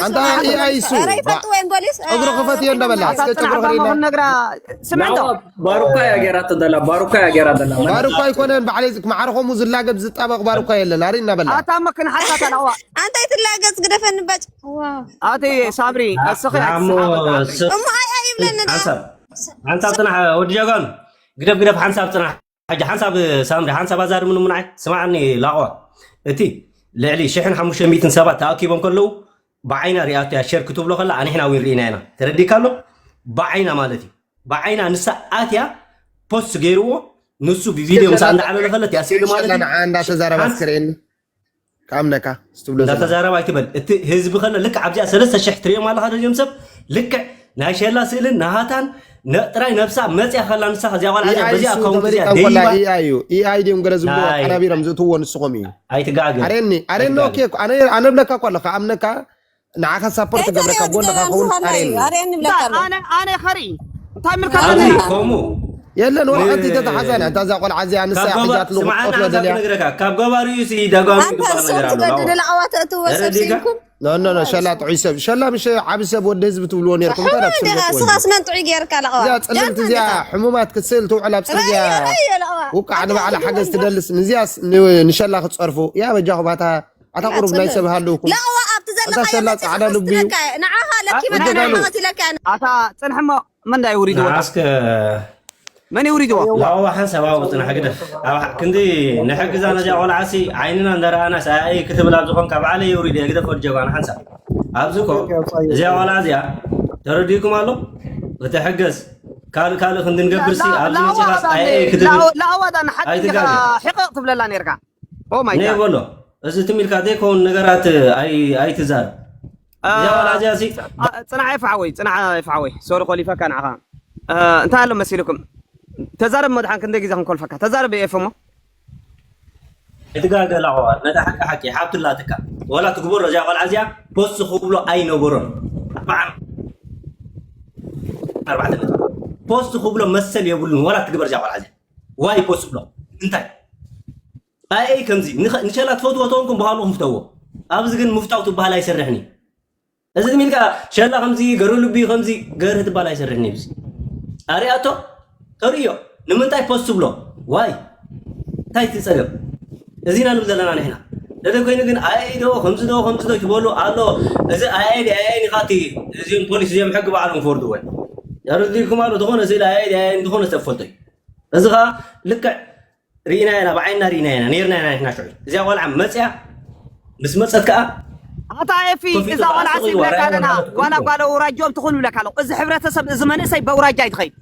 ኣንታ ኢኣይ እሱ ረ ይፈልጥዎ እዮም በሊስ ጨጉሪ ክፈት እዮ እንዳበላ እስከ ጨጉሪ ከሪና ነግራ ስምዕ እንዶ ባሩካ እያ ገይራቶ ዘላ ባሩካ እያ ገይራ ዘላ ባሩካ ኣይኮነን ባዕለይ ዝክ ማዕረ ከምኡ ዝላገብ ዝጣበቕ ባሩካ የለን ኣሪ እናበላ ኣታ መክን ሓታ ተላዋ ኣንታይ ትላገጽ ግደፈኒ ባጭ ኣቲ ሳብሪ እስኺ እሞ ኣይ ኣይ ይብለኒ ዳ ሓንሳብ ሓንሳብ ጽናሕ ወዲ ጀጋኑ ግደፍ ግደፍ ሓንሳብ ጽናሕ ሕጂ ሓንሳብ ሳምሪ ሓንሳብ ኣዛርብኒ ምንዓይ ስማዕኒ ላቆ እቲ ልዕሊ ሽሕን ሓሙሽተ ሚእትን ሰባት ተኣኪቦም ከለዉ ብዓይና ሪኣቶ እያ ሸር ክትብሎ ከላ ኣንሕና እውን ርኢና ኢና ተረዲካ ኣሎ ብዓይና ማለት እዩ ብዓይና ንሳ ኣትያ ፖስት ገይርዎ ንሱ ብቪድዮ ምሳ እንዳዓለለ ከለት እያ ስእሊ ማለት እዩ እንዳተዛረባ ስክሪን ከኣምነካ ስትብሎ እንዳተዛረባ ኣይትበል እቲ ህዝቢ ከለ ልክዕ ኣብዚኣ ሰለስተ ሽሕ ትሪኦም ኣለኻ ደዚኦም ሰብ ልክዕ ናይ ሸላ ስእልን ናሃታን ጥራይ ነብሳ መፅያ ከላ ንሳ ከዚኣ ቆልዓ እዚኣ በዚ ኣካውንት እዚኣ ደይባ ኢኣይ እዩ ኢኣይ ድዮም ገለ ዝብልዎ ኣቀናቢሮም ዝእትዎ ንስኹም እዩ ኣይትጋገ ኣሬኒ ኣሬኒ ኦኬ ኣነ ብለካ እኮ ኣለካ ኣምነካ ንዓኻ ሳፖርት ገብረካ ጎንኻ ኸውን ኣሬኒ ኣነ ኸርኢ እንታይ ምልካ ኣለኒ ከምኡ የለን ወላ ሓንቲ ተተሓዛና እታ እዛ ቆልዓ እዚኣ ንሳ ሒዛት ልቁጥሎ ደልያ ካብ ገባሪኡ ሲ ደጋሚ ግባር ነገር ኣሎ ንዓዋ ተእትዎ ሰብ ሲልኩም ኖ ኖ ኖ ሸላ ጥዑይ ሰብ ሸላ ምሽ ዓቢ ሰብ ወዲ ህዝቢ ትብልዎ ነርኩም እንታይ ዳት ስልበት ወንድ ስኻስ መን ጥዑይ ገርካ ለዋ እዚኣ ጽልምቲ እዚኣ ሕሙማት ክትስእል ትውዕል ኣብ ጽርግያ ውቃዕ ንባዕላ ሓገዝ ትደልስ ንዚያስ ንሸላ ክትጸርፉ ያ በጃኹም ኣታ ኣታ ቁሩብ ናይ ሰብ ሃለውኩም ለዋ ኣብቲ ዘለካ ሸላ ጻዕዳ ልቢ እዩ ንዓኻ ለኪ መተናኸት ኢለካ ኣታ ጽንሕሞ መንዳይ ውሪድ ወጣ እስከ መን የውሪድዎ? ላዋ ሓንሳብ ኣብኡ ጽናሕ ግደፍ። ኣብ ክንዲ ንሕግዛ ነዚኣ ቆልዓሲ ዓይንና እንዳረኣናስ ኣይ ክትብል ኣብ ዝኾንካ ባዕለይ የውሪደ ግደፍ ወዲ ጀጋኑ ሓንሳብ። ኣብዚ እኮ እዚኣ ቆልዓ እዚኣ ተረዲእኩም ኣሎ? እቲ ሕገዝ ካልእ ካልእ ክንዲ ንገብርሲ ኣብዚ መጺኻስ ኣይ ኣይ ክትብል ላዋ ዳ ንሓቂ እንዲኻ ኣይትጋገ። ሕቕቕ ትብለላ ነርካ። ኦ ማይ ነይ ጋድ በሎ። እዚ ትም ኢልካ ዘይከውን ነገራት ኣይ ኣይትዛረብ። እዚኣ ቆልዓ እዚኣ ሲ ጽናዕ ይፍሓወይ ጽናዕ ይፍሓወይ ሶሪ ኮሊፈካ ንዓኻ። እንታይ ኣሎ መሲልኩም? ተዛረብ መድሓን ክንደይ ግዜ ክንኮልፈካ? ተዛረብ ኤፍ እሞ። እትጋገላ ዋ ነታ ሓቂ ሓቂ ሓብትላትካ ወላ ትግበሮ እዚኣ ቆልዓ እዚኣ ፖስት ክብሎ ኣይነበሮን። ኣርባዓ ኣርባዕተ ነጥቢ። ፖስት ክብሎ መሰል የብሉን ወላ ትግበር እዚኣ ቆልዓ እዚኣ ዋይ ፖስት ብሎ እንታይ ኣይ ከምዚ ንኸ- ንሸላ ትፈትዎ ተንኩም በሃሉ ክፍተዎ ኣብዚ ግን ምፍታው ትበሃል ኣይሰርሕን እዩ። እዚ ትም ኢልካ ሸላ ከምዚ ገሩ ልቢ ከምዚ ገርህ ትባል ኣይሰርሕን እዩ። ኣሪኣቶ ተርእዮ ንምንታይ ፖስት ትብሎ ዋይ እንታይ ትፀገም እዚና ንብል ዘለና ንሕና ደደ ኮይኑ ግን ኣይ ዶ ከምዚ ዶ ከምዚ ዶ ትበሉ ኣሎ እዚ ኣይ ዲ ኣይ ኒኻቲ እዚኦም ፖሊስ እዚኦም ሕጊ ባዕሎም ክፈርድዎ እዮም። ያረዲኩም ኣሎ ዝኾነ ስእሊ ኣይ ዲ ኣይ ዝኾነ ሰብ ፈልጦ እዩ። እዚ ኸዓ ልክዕ ርኢና ኢና ብዓይንና ርኢና ኢና ነርና ኢና ንሕና ሽዑ እዚኣ ቆልዓ መፅያ ምስ መፀት ከዓ ኣታ ኤፊ እዛ ቆልዓ ሲ ብለካ ኣለና ዋላ ጓል ኣውራጆም ትኹን ብለካ ኣለኹ እዚ ሕብረተሰብ እዚ መንእሰይ በውራጃ ይትኸይድ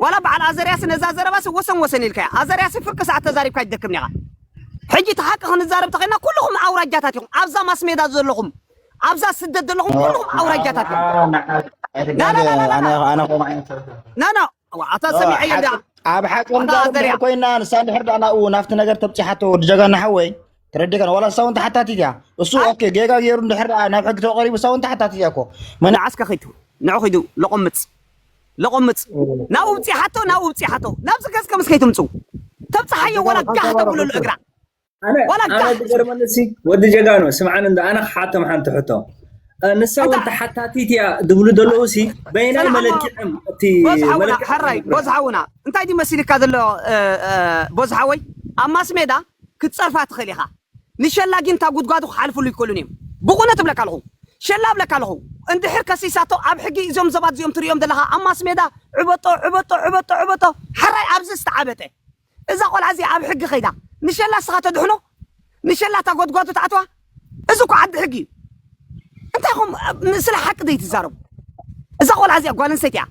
ዋላ በዓል ኣዘርያስ ነዛ ዘረባሲ ወሰን ወሰን ኢልካያ ኣዘርያሲ ፍርቂ ሰዓት ተዛሪብካ ይደክም ኒኻ ሕጂ እቲ ሓቂ ክንዛረብ ተኸይና ኩልኹም ኣውራጃታት ኢኹም ኣብዛ ማስሜዳ ዘለኹም ኣብዛ ስደት ዘለኹም ኩልኹም ኣውራጃታት ኢኹም ናና ኣታ ሰሚዐዮ እንዳ ኣብ ሓቂ ኮይና ንሳ እንድሕር ደኣ ናብኡ ናብቲ ነገር ተብፂሓቶ ወዲ ጀጋና ሓወይ ተረዲከን ዋላ ንሳ እውን ተሓታቲት እያ እሱ ኦኬ ጌጋ ገይሩ እንድሕር ደኣ ናብ ሕጊ ተቀሪቡ ንሳ እውን ተሓታቲት እያ እኮ መን ንዓስከ ኸይቱ ንዑ ኺዱ ለቆምፅ ለቆምፅ ናብኡ ብፂሓቶ ናብኡ ብፂሓቶ ናብዚ ገዝ ከምስ ከይትምፅው ተብፅሓዮ ዋላ ጋህ ተብለሉ እግራ ኣነ ዝገርመኒ ሲ ወዲ ጀጋኑ ስምዓኒ እንዶ ኣነ ክሓቶም ሓንቲ ሕቶ ንሳ እውን ተሓታቲት እያ ዝብሉ ዘለዉ ሲ በይናይ መለኪዕም እቲ ሕራይ ቦዝ ሓውና እንታይ ድዩ መሲልካ ዘሎ ቦዝ ሓወይ ኣብ ማስ ሜዳ ክትፀርፋ ትኽእል ኢኻ ንሸላ ግን እታ ጉድጓዱ ክሓልፍሉ ይክእሉን እዮም ብቑነ ትብለካ ኣለኹ ሸላ ብለካ ኣለኹ እንድሕር ከሲሳቶ ኣብ ሕጊ እዞም ሰባት እዚኦም ትሪኦም ዘለኻ ኣብ ማስ ሜዳ ዕበጦ ዕበጦ ዕበጦ ዕበጦ ሕራይ ኣብዚ ዝተዓበጠ እዛ ቆልዓ እዚኣ ኣብ ሕጊ ከይዳ ንሸላ እስኻ ተድሕኖ ንሸላ እታ ጎድጓዱ ትኣትዋ እዚ እኮ ዓዲ ሕጊ እዩ እንታይ ኹም ስለ ሓቂ ዘይትዛረቡ እዛ ቆልዓ እዚኣ ጓል ኣንስተይቲ እያ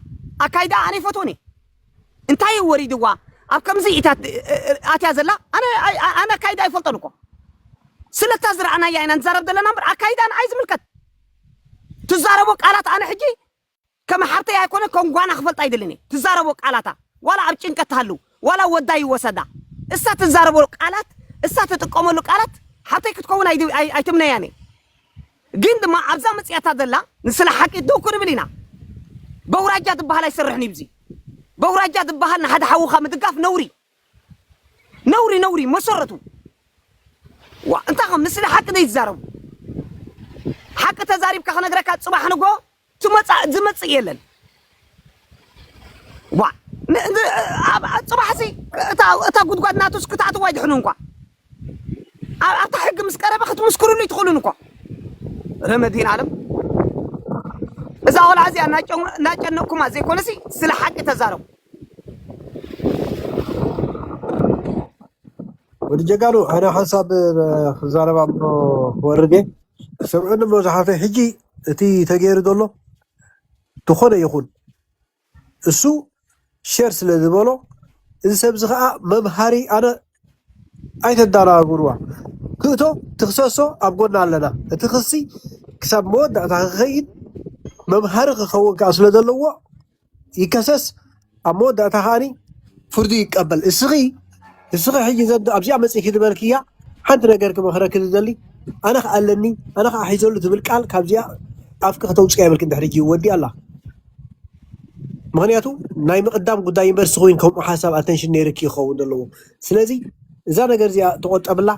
ኣካይዳ ኣነ ይፈትወን እየ እንታይ እዩ ወሪድዋ ኣብ ከምዚ ኢታት ኣትያ ዘላ ኣነ ኣካይዳ ኣይፈልጦን እኮ ስለታ ዝረኣናያ ኢና ንዛረብ ዘለና እምበር ኣካይዳ ንዓይ ዝምልከት ትዛረቦ ቃላት ኣነ ሕጂ ከም ሓብተይ ኣይኮነ ከም ጓና ክፈልጣ ኣይደልን እየ ትዛረቦ ቃላታ ዋላ ኣብ ጭንቀት ትሃሉ ዋላ ወዳ ይወሰዳ እሳ ትዛረቦ ቃላት እሳ ትጥቀመሉ ቃላት ሓብተይ ክትከውን ኣይትምነያን እየ ግን ድማ ኣብዛ መፅያታ ዘላ ንስለ ሓቂ ደው ክንብል ኢና በውራጃ ዝበሃል ኣይሰርሕን እዩ ብዚ በውራጃ ዝበሃል ንሓደ ሓውኻ ምድጋፍ ነውሪ ነውሪ ነውሪ መሰረቱ ዋ እንታይ ከም ንስለ ሓቂ ዘይትዛረቡ ሓቂ ተዛሪብካ ክነግረካ ፅባሕ ንጎ ትመፃ ዝመፅእ የለን ዋ ፅባሕሲ እታ ጉድጓድ ናቱስ ክትኣትዋ ይድሕኑ እንኳ ኣብታ ሕጊ ምስ ቀረበ ክትምስክሩሉ ይትኽእሉን እኮ ረመዲን ኣለም እዛ ቆልዓ እዚኣ እናጨነቅኩማ ዘይኮነሲ ስለ ሓቂ ተዛረቡ ወዲ ጀጋኑ ኣነ ሓንሳብ ክዛረብ ኣሎ ክወርድ እየ ሰምዑኒ እሞ ዝሓፍተይ ሕጂ እቲ ተገይሩ ዘሎ ዝኾነ ይኹን እሱ ሸር ስለ ዝበሎ እዚ ሰብ እዚ ከዓ መምሃሪ ኣነ ኣይተዳናግርዋ ክእቶ ትክሰሶ ኣብ ጎና ኣለና እቲ ክሲ ክሳብ መወዳእታ ክኸይድ መምሃሪ ክኸውን ከዓ ስለ ዘለዎ ይከሰስ ኣብ መወዳእታ ከዓኒ ፍርዱ ይቀበል እስኺ እስኺ ሕጂ ዘዶ ኣብዚኣ መፅእኪ ዝበልክያ ሓንቲ ነገር ክመኽረኪ ዝደሊ ኣነ ከኣለኒ ኣነ ከዓ ሒዘሉ ትብል ቃል ካብዚኣ ኣፍኪ ከተውፅያ ይብልክ እንድሕር ሕጂ ወዲ ኣላ ምክንያቱ ናይ ምቅዳም ጉዳይ ዩኒቨርሲቲ ኮይኑ ከምኡ ሓሳብ ኣተንሽን ነይርኪ ይኸውን ዘለዎ ስለዚ እዛ ነገር እዚኣ ተቆጠብላ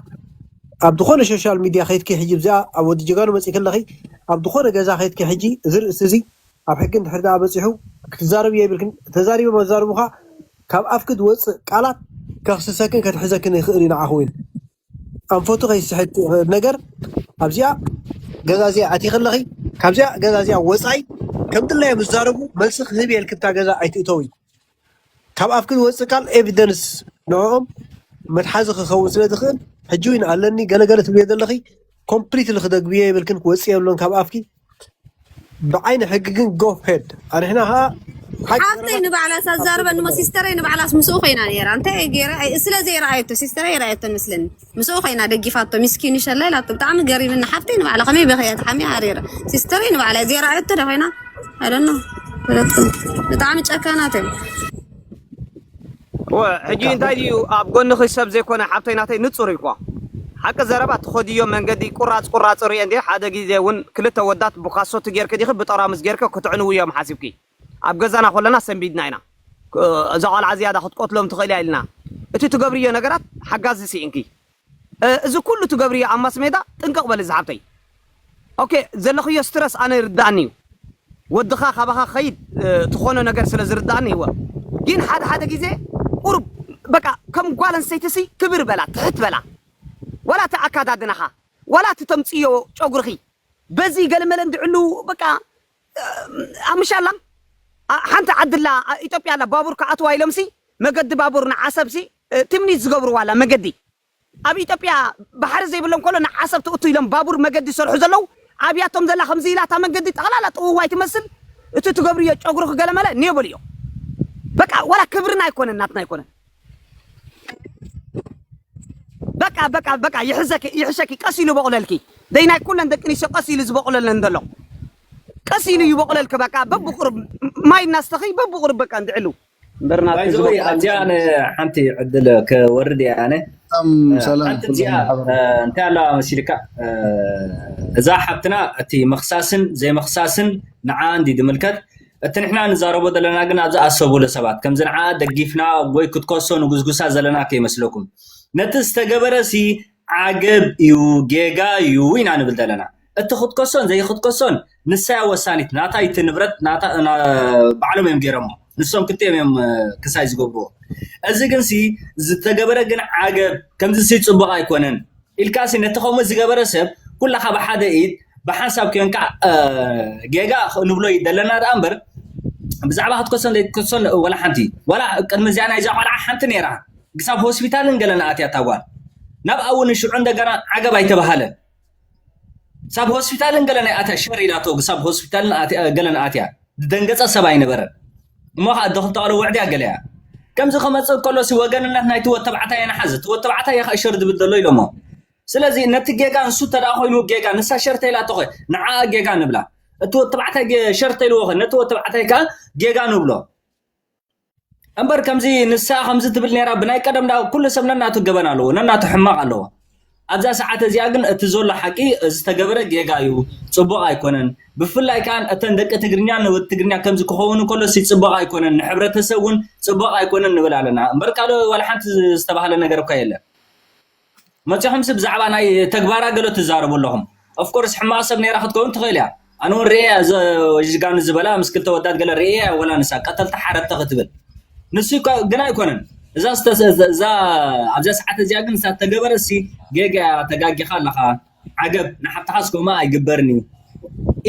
ኣብ ዝኾነ ሶሻል ሚድያ ከይትኪ ሕጂ ብዚኣ ኣብ ወዲ ጀጋኑ መፂ ከለኺ ኣብ ዝኾነ ገዛ ከይትኪ ሕጂ እዚ ርእሲ እዚ ኣብ ሕጊ እንድሕር ደኣ በፂሑ ክትዛረብ የብልክን ተዛሪበ መዛርቡኻ ካብ ኣፍኪ ዝወፅእ ቃላት ከኽስሰክን ከትሕዘክን ይኽእል እዩ ንዓኹ እውን ኣንፈቱ ከይስሕት ነገር ኣብዚኣ ገዛ እዚኣ ኣቲ ከለኺ ካብዚኣ ገዛ እዚኣ ወፃኢ ከም ድላዮም ዝዛረቡ መልሲ ክህብ የልክብታ ገዛ ኣይትእተዊ ካብ ኣፍኪ ዝወፅእ ቃል ኤቪደንስ ንዕኦም መትሓዚ ክኸውን ስለ ዝኽእል ሕጂ እውን ኣለኒ ገለገለ ትብልዮ ዘለኺ ኮምፕሊትሊ ክደግብዮ የብልክን፣ ክወፅእ የብሎን ካብ ኣፍኪ። ብዓይኒ ሕጊ ግን ጎ ሄድ ኣንሕና ኸዓ ሓቂ ሓፍተይ ንባዕላ ሳዛርበ ንሞ ሲስተረይ ንባዕላስ ምስኡ ኮይና ነይራ እንታይ ገይራ ስለ ዘይረኣየቶ ሲስተረይ ይረኣየቶ መስለኒ ምስኡ ኮይና ደጊፋቶ ሚስኪን ይሸላ ኢላቶ ብጣዕሚ ገሪምኒ ሓፍተይ ንባዕላ ከመይ በኸያ ተሓሚያ ሃሪራ ሲስተረይ ንባዕላ ዘይረኣየቶ ዶ ኮይና ኣይደኖ ብጣዕሚ ጨካናት እዮም ሕጂ እንታይ ድዩ ኣብ ጎንኺ ሰብ ዘይኮነ ሓብተይ ናተይ ንፁር እዩ እኳ ሓቂ ዘረባ ትኸድዮ መንገዲ ቁራፅ ቁራፅ ሪአ እንዲ ሓደ ግዜ እውን ክልተ ወዳት ብካሶ ትጌርክ ዲኺ ብጠራሙዝ ጌርክ ክትዕንው እዮም ሓሲብኪ ኣብ ገዛና ኮለና ሰንቢድና ኢና እዛ ቆልዓ ዝያዳ ክትቆትሎም ትኽእል እያ ኢልና እቲ ትገብርዮ ነገራት ሓጋዚ ስኢንኪ እዚ ኩሉ ትገብርዮ ኣብ ማስ ሜዳ ጥንቅቕ በሊ ዝሓብተይ ኦኬ ዘለኽዮ ስትረስ ኣነ ይርዳእኒ እዩ ወድኻ ካባኻ ኸይድ ትኾኖ ነገር ስለ ዝርዳእኒ ይወ ግን ሓደ ሓደ ግዜ ቁርብ በቃ ከም ጓል ኣንስተይቲ ሲ ክብር በላ ትሕት በላ ወላ እቲ ኣካዳድናኻ ወላ እቲ ተምፅዮ ጨጉርኺ በዚ ገለመለ እንድዕሉ በቃ ኣምሻላ ሓንቲ ዓድላ ኢትዮጵያ ኣላ ባቡር ክኣትዋ ኢሎምሲ መገዲ ባቡር ንዓሰብሲ ትምኒት ዝገብርዋ ኣላ መገዲ ኣብ ኢትዮጵያ ባሕሪ ዘይብሎም ከሎ ንዓሰብ ትእቱ ኢሎም ባቡር መገዲ ዝሰርሑ ዘለዉ ኣብያቶም ዘላ ከምዚ ኢላ እታ መንገዲ ጠቕላላ ጥውዋይ ትመስል እቲ ትገብርዮ ጨጉሪ ክገለመለ ኔብል እዮ በቃ ዋላ ክብርና ኣይኮነን ናትና ኣይኮነን በቃ በቃ በቃ ይሕዘኪ ይሕሸኪ ቀስ ኢሉ በቑለልኪ ደይ ናይ ኩለን ደቂ ኣንስትዮ ቀስ ኢሉ ዝበቑለለን ዘሎ ቀስ ኢሉ ይበቑለልኪ በቃ በብቁርብ ማይ እናስተኺ በብቁርብ በቃ እንድዕሉ እዚኣ ሓንቲ ዕድል ክወርድ እየ ኣነ ሓንቲ እዚኣ እንታይ ኣለዋ መሲልካ እዛ ሓብትና እቲ ምኽሳስን ዘይምኽሳስን ንዓ እንዲ ዝምልከት እቲ ንሕና ንዛረቦ ዘለና ግን ኣብዚ ኣሰብሉ ሰባት ከምዚ ንዓ ደጊፍና ወይ ክትከሶ ንጉዝጉሳ ዘለና ከይመስለኩም ነቲ ዝተገበረ ሲ ዓገብ እዩ ጌጋ እዩ ኢና ንብል ዘለና እቲ ክትከሶን ዘይክትከሶን ንሳያ ወሳኒት ናታ እቲ ንብረት ናታ ባዕሎም እዮም ገይሮሞ ንሶም ክልቲኦም እዮም ክሳይ ዝገብርዎ እዚ ግን ሲ ዝተገበረ ግን ዓገብ ከምዚ ሲ ፅቡቅ ኣይኮነን ኢልካ ሲ ነቲ ከምኡ ዝገበረ ሰብ ኩላካ ብሓደ ኢድ ብሓንሳብ ኮንካ ጌጋ ንብሎ ደለና ደኣ እምበር ብዛዕባ ክትከሶን ዘይትከሶን ወላ ሓንቲ ወላ ቅድሚ እዚኣ ናይዛ ቆልዓ ሓንቲ ነይራ ክሳብ ሆስፒታልን ገለን ኣትያ እታ ጓል ናብኣ እውን ሽዑ እንደገና ዓገብ ኣይተባሃለን ሳብ ሆስፒታልን ገለን ኣትያ ሸር ኢላቶ ክሳብ ሆስፒታልን ገለን ኣትያ ዝደንገፀ ሰብ ኣይነበረን እሞ ከዓ እዶ ክልተ ቆልዑ ውዕድያ ገለ እያ ከምዚ ክመፅእ ከሎ ሲ ወገንነት ናይቲ ወተባዕታይ የንሓዝ እቲ ወተባዕታይ እየ ከዓ ሸር ዝብል ዘሎ ኢሎሞ ስለዚ ነቲ ጌጋ ንሱ ተደኣ ኮይኑ ጌጋ ንሳ ሸር ተኢላቶ ኸ ንዓኣ ጌጋ ንብላ እቲ ወተባዕታይ ሸር ተኢልዎ ኸ ነቲ ወተባዕታይ ከዓ ጌጋ ንብሎ እምበር ከምዚ ንሳ ከምዚ ትብል ነይራ ብናይ ቀደም ዳ ኩሉ ሰብ ነናቱ ገበን ኣለዎ ነናቱ ሕማቕ ኣለዎ ኣብዛ ሰዓት እዚኣ ግን እቲ ዘሎ ሓቂ ዝተገበረ ጌጋ እዩ ፅቡቕ ኣይኮነን ብፍላይ ከዓ እተን ደቂ ትግርኛ ንወዲ ትግርኛ ከምዚ ክኸውን እንከሎ ሲ ፅቡቕ ኣይኮነን ንሕብረተሰብ እውን ፅቡቕ ኣይኮነን ንብል ኣለና እምበር ካልእ ዋላ ሓንቲ ዝተባህለ ነገር እኳ የለን መፂኹም ሲ ብዛዕባ ናይ ተግባራ ገለ ትዛረቡ ኣለኹም ኦፍኮርስ ሕማቕ ሰብ ነይራ ክትከውን ትኽእል እያ ኣነ እውን ርኤያ ጅጋኑ ዝበላ ምስ ክልተ ወዳት ገለ ርኤያ ወላ ንሳ ቀተልቲ ሓረድቲ ክትብል ንሱ እኳ ግን ኣይኮነን እዛ እዛ ኣብዛ ሰዓት እዚኣ ግን እሳ ተገበረ ሲ ጌጋ ተጋጊኻ ኣለኻ ዓገብ ንሓብትኻ ስከማ ኣይግበርን እዩ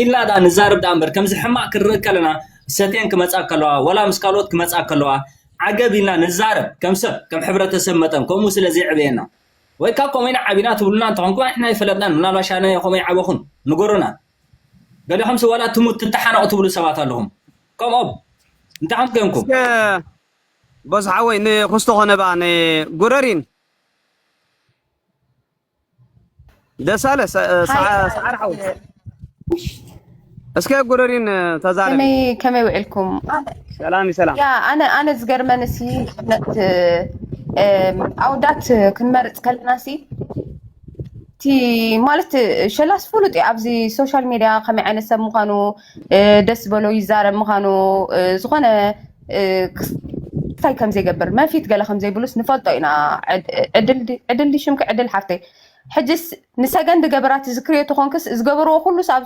ኢልና ዳ ንዛረብ ዳ እምበር ከምዚ ሕማቕ ክርእ ከለና ሰቴን ክመፃ ከለዋ ወላ ምስ ካልኦት ክመፃ ከለዋ ዓገብ ኢልና ንዛረብ ከም ሰብ ከም ሕብረተሰብ መጠን ከምኡ ስለ ዘይዕበየና ወይ ካብ ከምኡ ኢና ዓቢና ትብሉና እንተኾንኩም ኣሕና ይፈለጥናን ምናልባሽ ኣነ ከምኡ ይዓበኹም ንገሩና ገሊኹም ሲ ዋላ ትሙት ትተሓነቑ ትብሉ ሰባት ኣለኹም ከምኦም እንታይ ከም ኮንኩም በዝሓወይ ንክስቶ ኮነባ ንጉረሪን ደሳለ ሰዓር ሓው እስከ ጉረሪን ተዛረቢ ከመይ ውዕልኩም ሰላም ሰላም ያ ኣነ ኣነ ዝገርመን ሲ ነት ኣውዳት ክንመርፅ ከለና ሲ እቲ ማለት ሸላስ ፍሉጥ እዩ ኣብዚ ሶሻል ሜድያ ከመይ ዓይነት ሰብ ምዃኑ ደስ ዝበሎ ይዛረብ ምዃኑ ዝኾነ ክስታይ ከም ዘይገብር መንፊት ገለ ከም ዘይብሉስ ንፈልጦ ኢና ዕድል ድሽምኪ ዕድል ሓፍተይ ሕጅስ ንሰገን ድገበራት ዝክርዮ ተኾንክስ ዝገበርዎ ኩሉስ ኣብ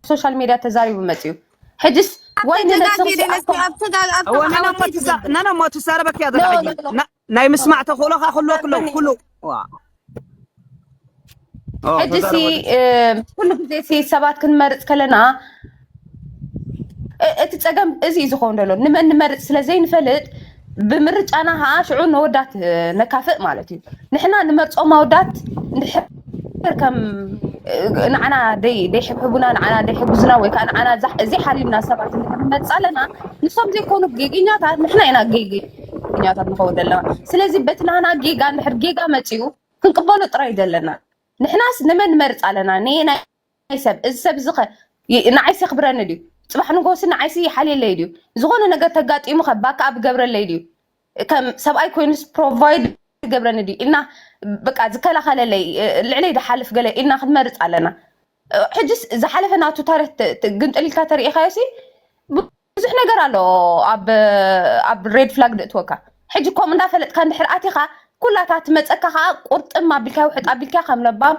ሶሻል ሜድያ ተዛሪቡ መፅዩ ሕጅስ ወይ ንነብስኺ ነነሞ ትዛረበክ እያ ዘላ ናይ ምስማዕ ተኽእሎኻ ክህልወክ ኣለዎ ኩሉ ሕጂ ሲ ኩሉ ግዜ ሲ ሰባት ክንመርፅ ከለና እቲ ፀገም እዚ እዩ ዝኸውን ዘሎ ንመን ንመርፅ ስለ ዘይንፈልጥ ብምርጫና ከዓ ሽዑ ነወዳት ነካፍእ ማለት እዩ። ንሕና ንመርፆም ኣወዳት እንድሕር ከም ንዓና ደይ ደይሕብሕቡና ንዓና ደይሕጉዝና ወይ ከዓ ንዓና ዘይሓሊምና ሰባት እንድሕር ንመርፅ ኣለና፣ ንሶም ዘይኮኑ ጌገኛታት ንሕና ኢና ጌገኛታት ንኸውን ዘለና። ስለዚ በቲ ናና ጌጋ እንድሕር ጌጋ መፂኡ ክንቅበሎ ጥራይ ዘለና። ንሕናስ ንመን ንመርፅ ኣለና? ንየናይ ሰብ? እዚ ሰብ እዚ ኸ ንዓይስ የኽብረኒ ድዩ? ፅባሕ ንጎሲ ንዓይሲ ይሓልየለይ ድዩ? ዝኾነ ነገር ተጋጢሙ ኸ ባካ ኣብ ገብረለይ ድዩ? ከም ሰብኣይ ኮይኑስ ፕሮቫይድ ይገብረኒ ድዩ ኢልና በቃ ዝከላኸለለይ ልዕለይ ዝሓልፍ ገለ ኢልና ክንመርፅ ኣለና። ሕጅስ ዝሓለፈ ናቱ ታሪክ ግምጥል ኢልካ ተሪኢኻዮ ሲ ብዙሕ ነገር ኣሎ ኣብ ኣብ ሬድ ፍላግ ድእትወካ። ሕጂ ኮም እንዳፈለጥካ እንድሕር ኣቲኻ ኩላታ ትመፀካ ከዓ ቁርጥም ኣቢልካ ውሕጥ ኣቢልካ ከም ለባም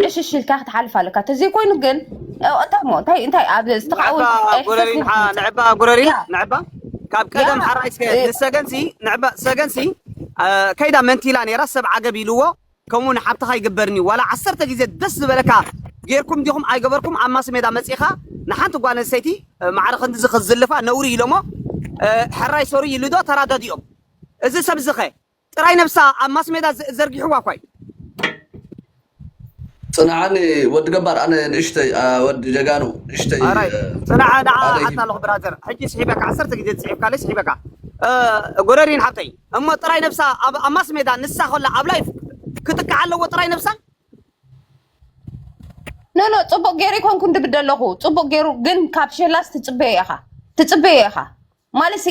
ዕሽሽ ኢልካ ክትሓልፍ ኣለካ። ተዘይኮይኑ ግን እንታይ ሞ እንታይ እንታይ ኣብ ዝተቃወም ንዕባ ጉረሪን ንዕባ ካብ ቀደም ሓራይ እስከ ንሰገንሲ ንዕባ ሰገንሲ ከይዳ መንቲላ ነይራ ሰብ ዓገብ ኢልዎ ከምኡ ንሓብትኻ ይግበርኒ ዋላ ዓሰርተ ግዜ ደስ ዝበለካ ጌርኩም ዲኹም ኣይገበርኩም ኣብ ማስ ሜዳ መፂኻ ንሓንቲ ጓል ኣንስተይቲ ማዕረ ክንድዚ ክዝልፋ ነውሪ ኢሎሞ ሕራይ ሶሪ ይልዶ ተራዳዲኦም እዚ ሰብ ዝኸ ጥራይ ነብሳ ኣብ ማስ ሜዳ ዘርጊሕዋ ኳይ ፅንዓኒ ወዲ ገባር ኣነ ንእሽተይ ወዲ ጀጋኑ ንእሽተይ ፅንዓ ንዓ ኣታ ኣለኹ ብራዘር ሕጂ ስሒበካ ዓሰርተ ግዜ ዝፅሒፍካለይ ስሒበካ ጎረሪን ሓብተይ እሞ ጥራይ ነብሳ ኣብ ማስ ሜዳ ንሳ ኮላ ኣብ ላይፍ ክጥቃዕ ኣለዎ ጥራይ ነብሳ ኖ ኖ ፅቡቅ ገይሩ ይኮንኩ እንድብል ዘለኹ ፅቡቅ ገይሩ ግን ካብ ሸላስ ትፅበዮ ኢኻ ትፅበዮ ኢኻ ማለት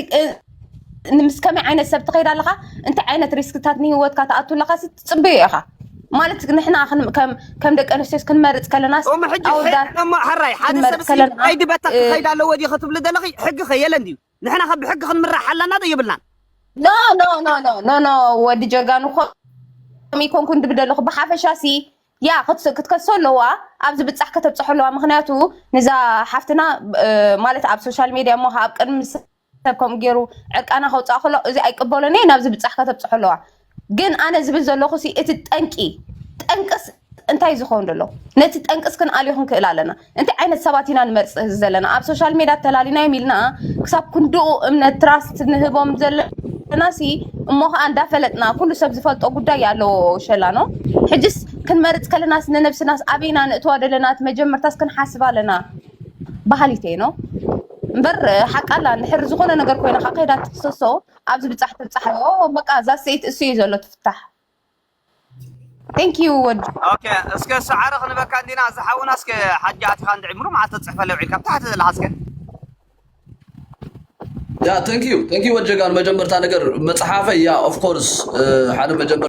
ምስ ከመይ ዓይነት ሰብ ትኸይድ ኣለኻ እንታይ ዓይነት ሪስክታት ንህወትካ ትኣቱ ኣለኻ ትፅበዮ ኢኻ ማለት ንሕና ከም ደቂ ኣንስትዮስ ክንመርፅ ከለናስ ሕራይ ሓደ ሰብ ከይዲ በታ ክኸይድ ኣለዎ ዲ ክትብሊ ዘለኺ ሕጊ ከየለን ድዩ ንሕና ከ ብሕጊ ክንምራሕ ኣለና ዶ የብልናን ኖ ኖ ኖ ኖ ኖ ወዲ ጀጋኑ ኮም ይኮንኩ እንድብል ዘለኹ ብሓፈሻ ሲ ያ ክትከሶ ኣለዋ ኣብዚ ብጻሕ ከተብጽሖ ኣለዋ ምክንያቱ ንዛ ሓፍትና ማለት ኣብ ሶሻል ሜድያ እሞ ኣብ ቅድሚ ሰብ ከም ገይሩ ዕርቃና ከውፅኣ ከሎ እዚ ኣይቅበሎን እየ ናብዚ ብጻሕ ከተብፅሖ ኣለዋ ግን ኣነ ዝብል ዘለኹ ሲ እቲ ጠንቂ ጠንቅስ እንታይ ዝኸውን ዘሎ ነቲ ጠንቅስ ክንኣልዮ ክንክእል ኣለና እንታይ ዓይነት ሰባት ኢና ንመርፅ ዘለና ኣብ ሶሻል ሜድያ ተላሊናዮም ኢልና ክሳብ ክንድኡ እምነት ትራስት ንህቦም ዘለና ሲ እሞ ከዓ እንዳፈለጥና ኩሉ ሰብ ዝፈልጦ ጉዳይ ኣለዎ ሸላ ነው ሕጅስ ክንመርፅ ከለናስ ንነብስናስ ኣበይና ንእትዋ ዘለና እቲ መጀመርታስ ክንሓስብ ኣለና ባህሊተይ ነው እምበር ሓቃላ ንሕር ዝኾነ ነገር ኮይና ካብ ከይዳ ትክሰሶ ኣብዚ ብፃሕ ትብፃሕ በቃ እዛ ሰይት እሱ እዩ ዘሎ ትፍታሕ Thank you ወድ okay እስከ ሰዓረ ክንበካ እንዲና እዚ ሓውና እስከ ሓጂ ኣቲኻ እንድዒ ምሩ ማለት ተፅሕፈለ ውዒልካ ብታሕቲ ዘለካ እስከ ያ thank you thank you ወጀጋን መጀመርታ ነገር መፅሓፈይ ያ of course ሓደ መጀመርታ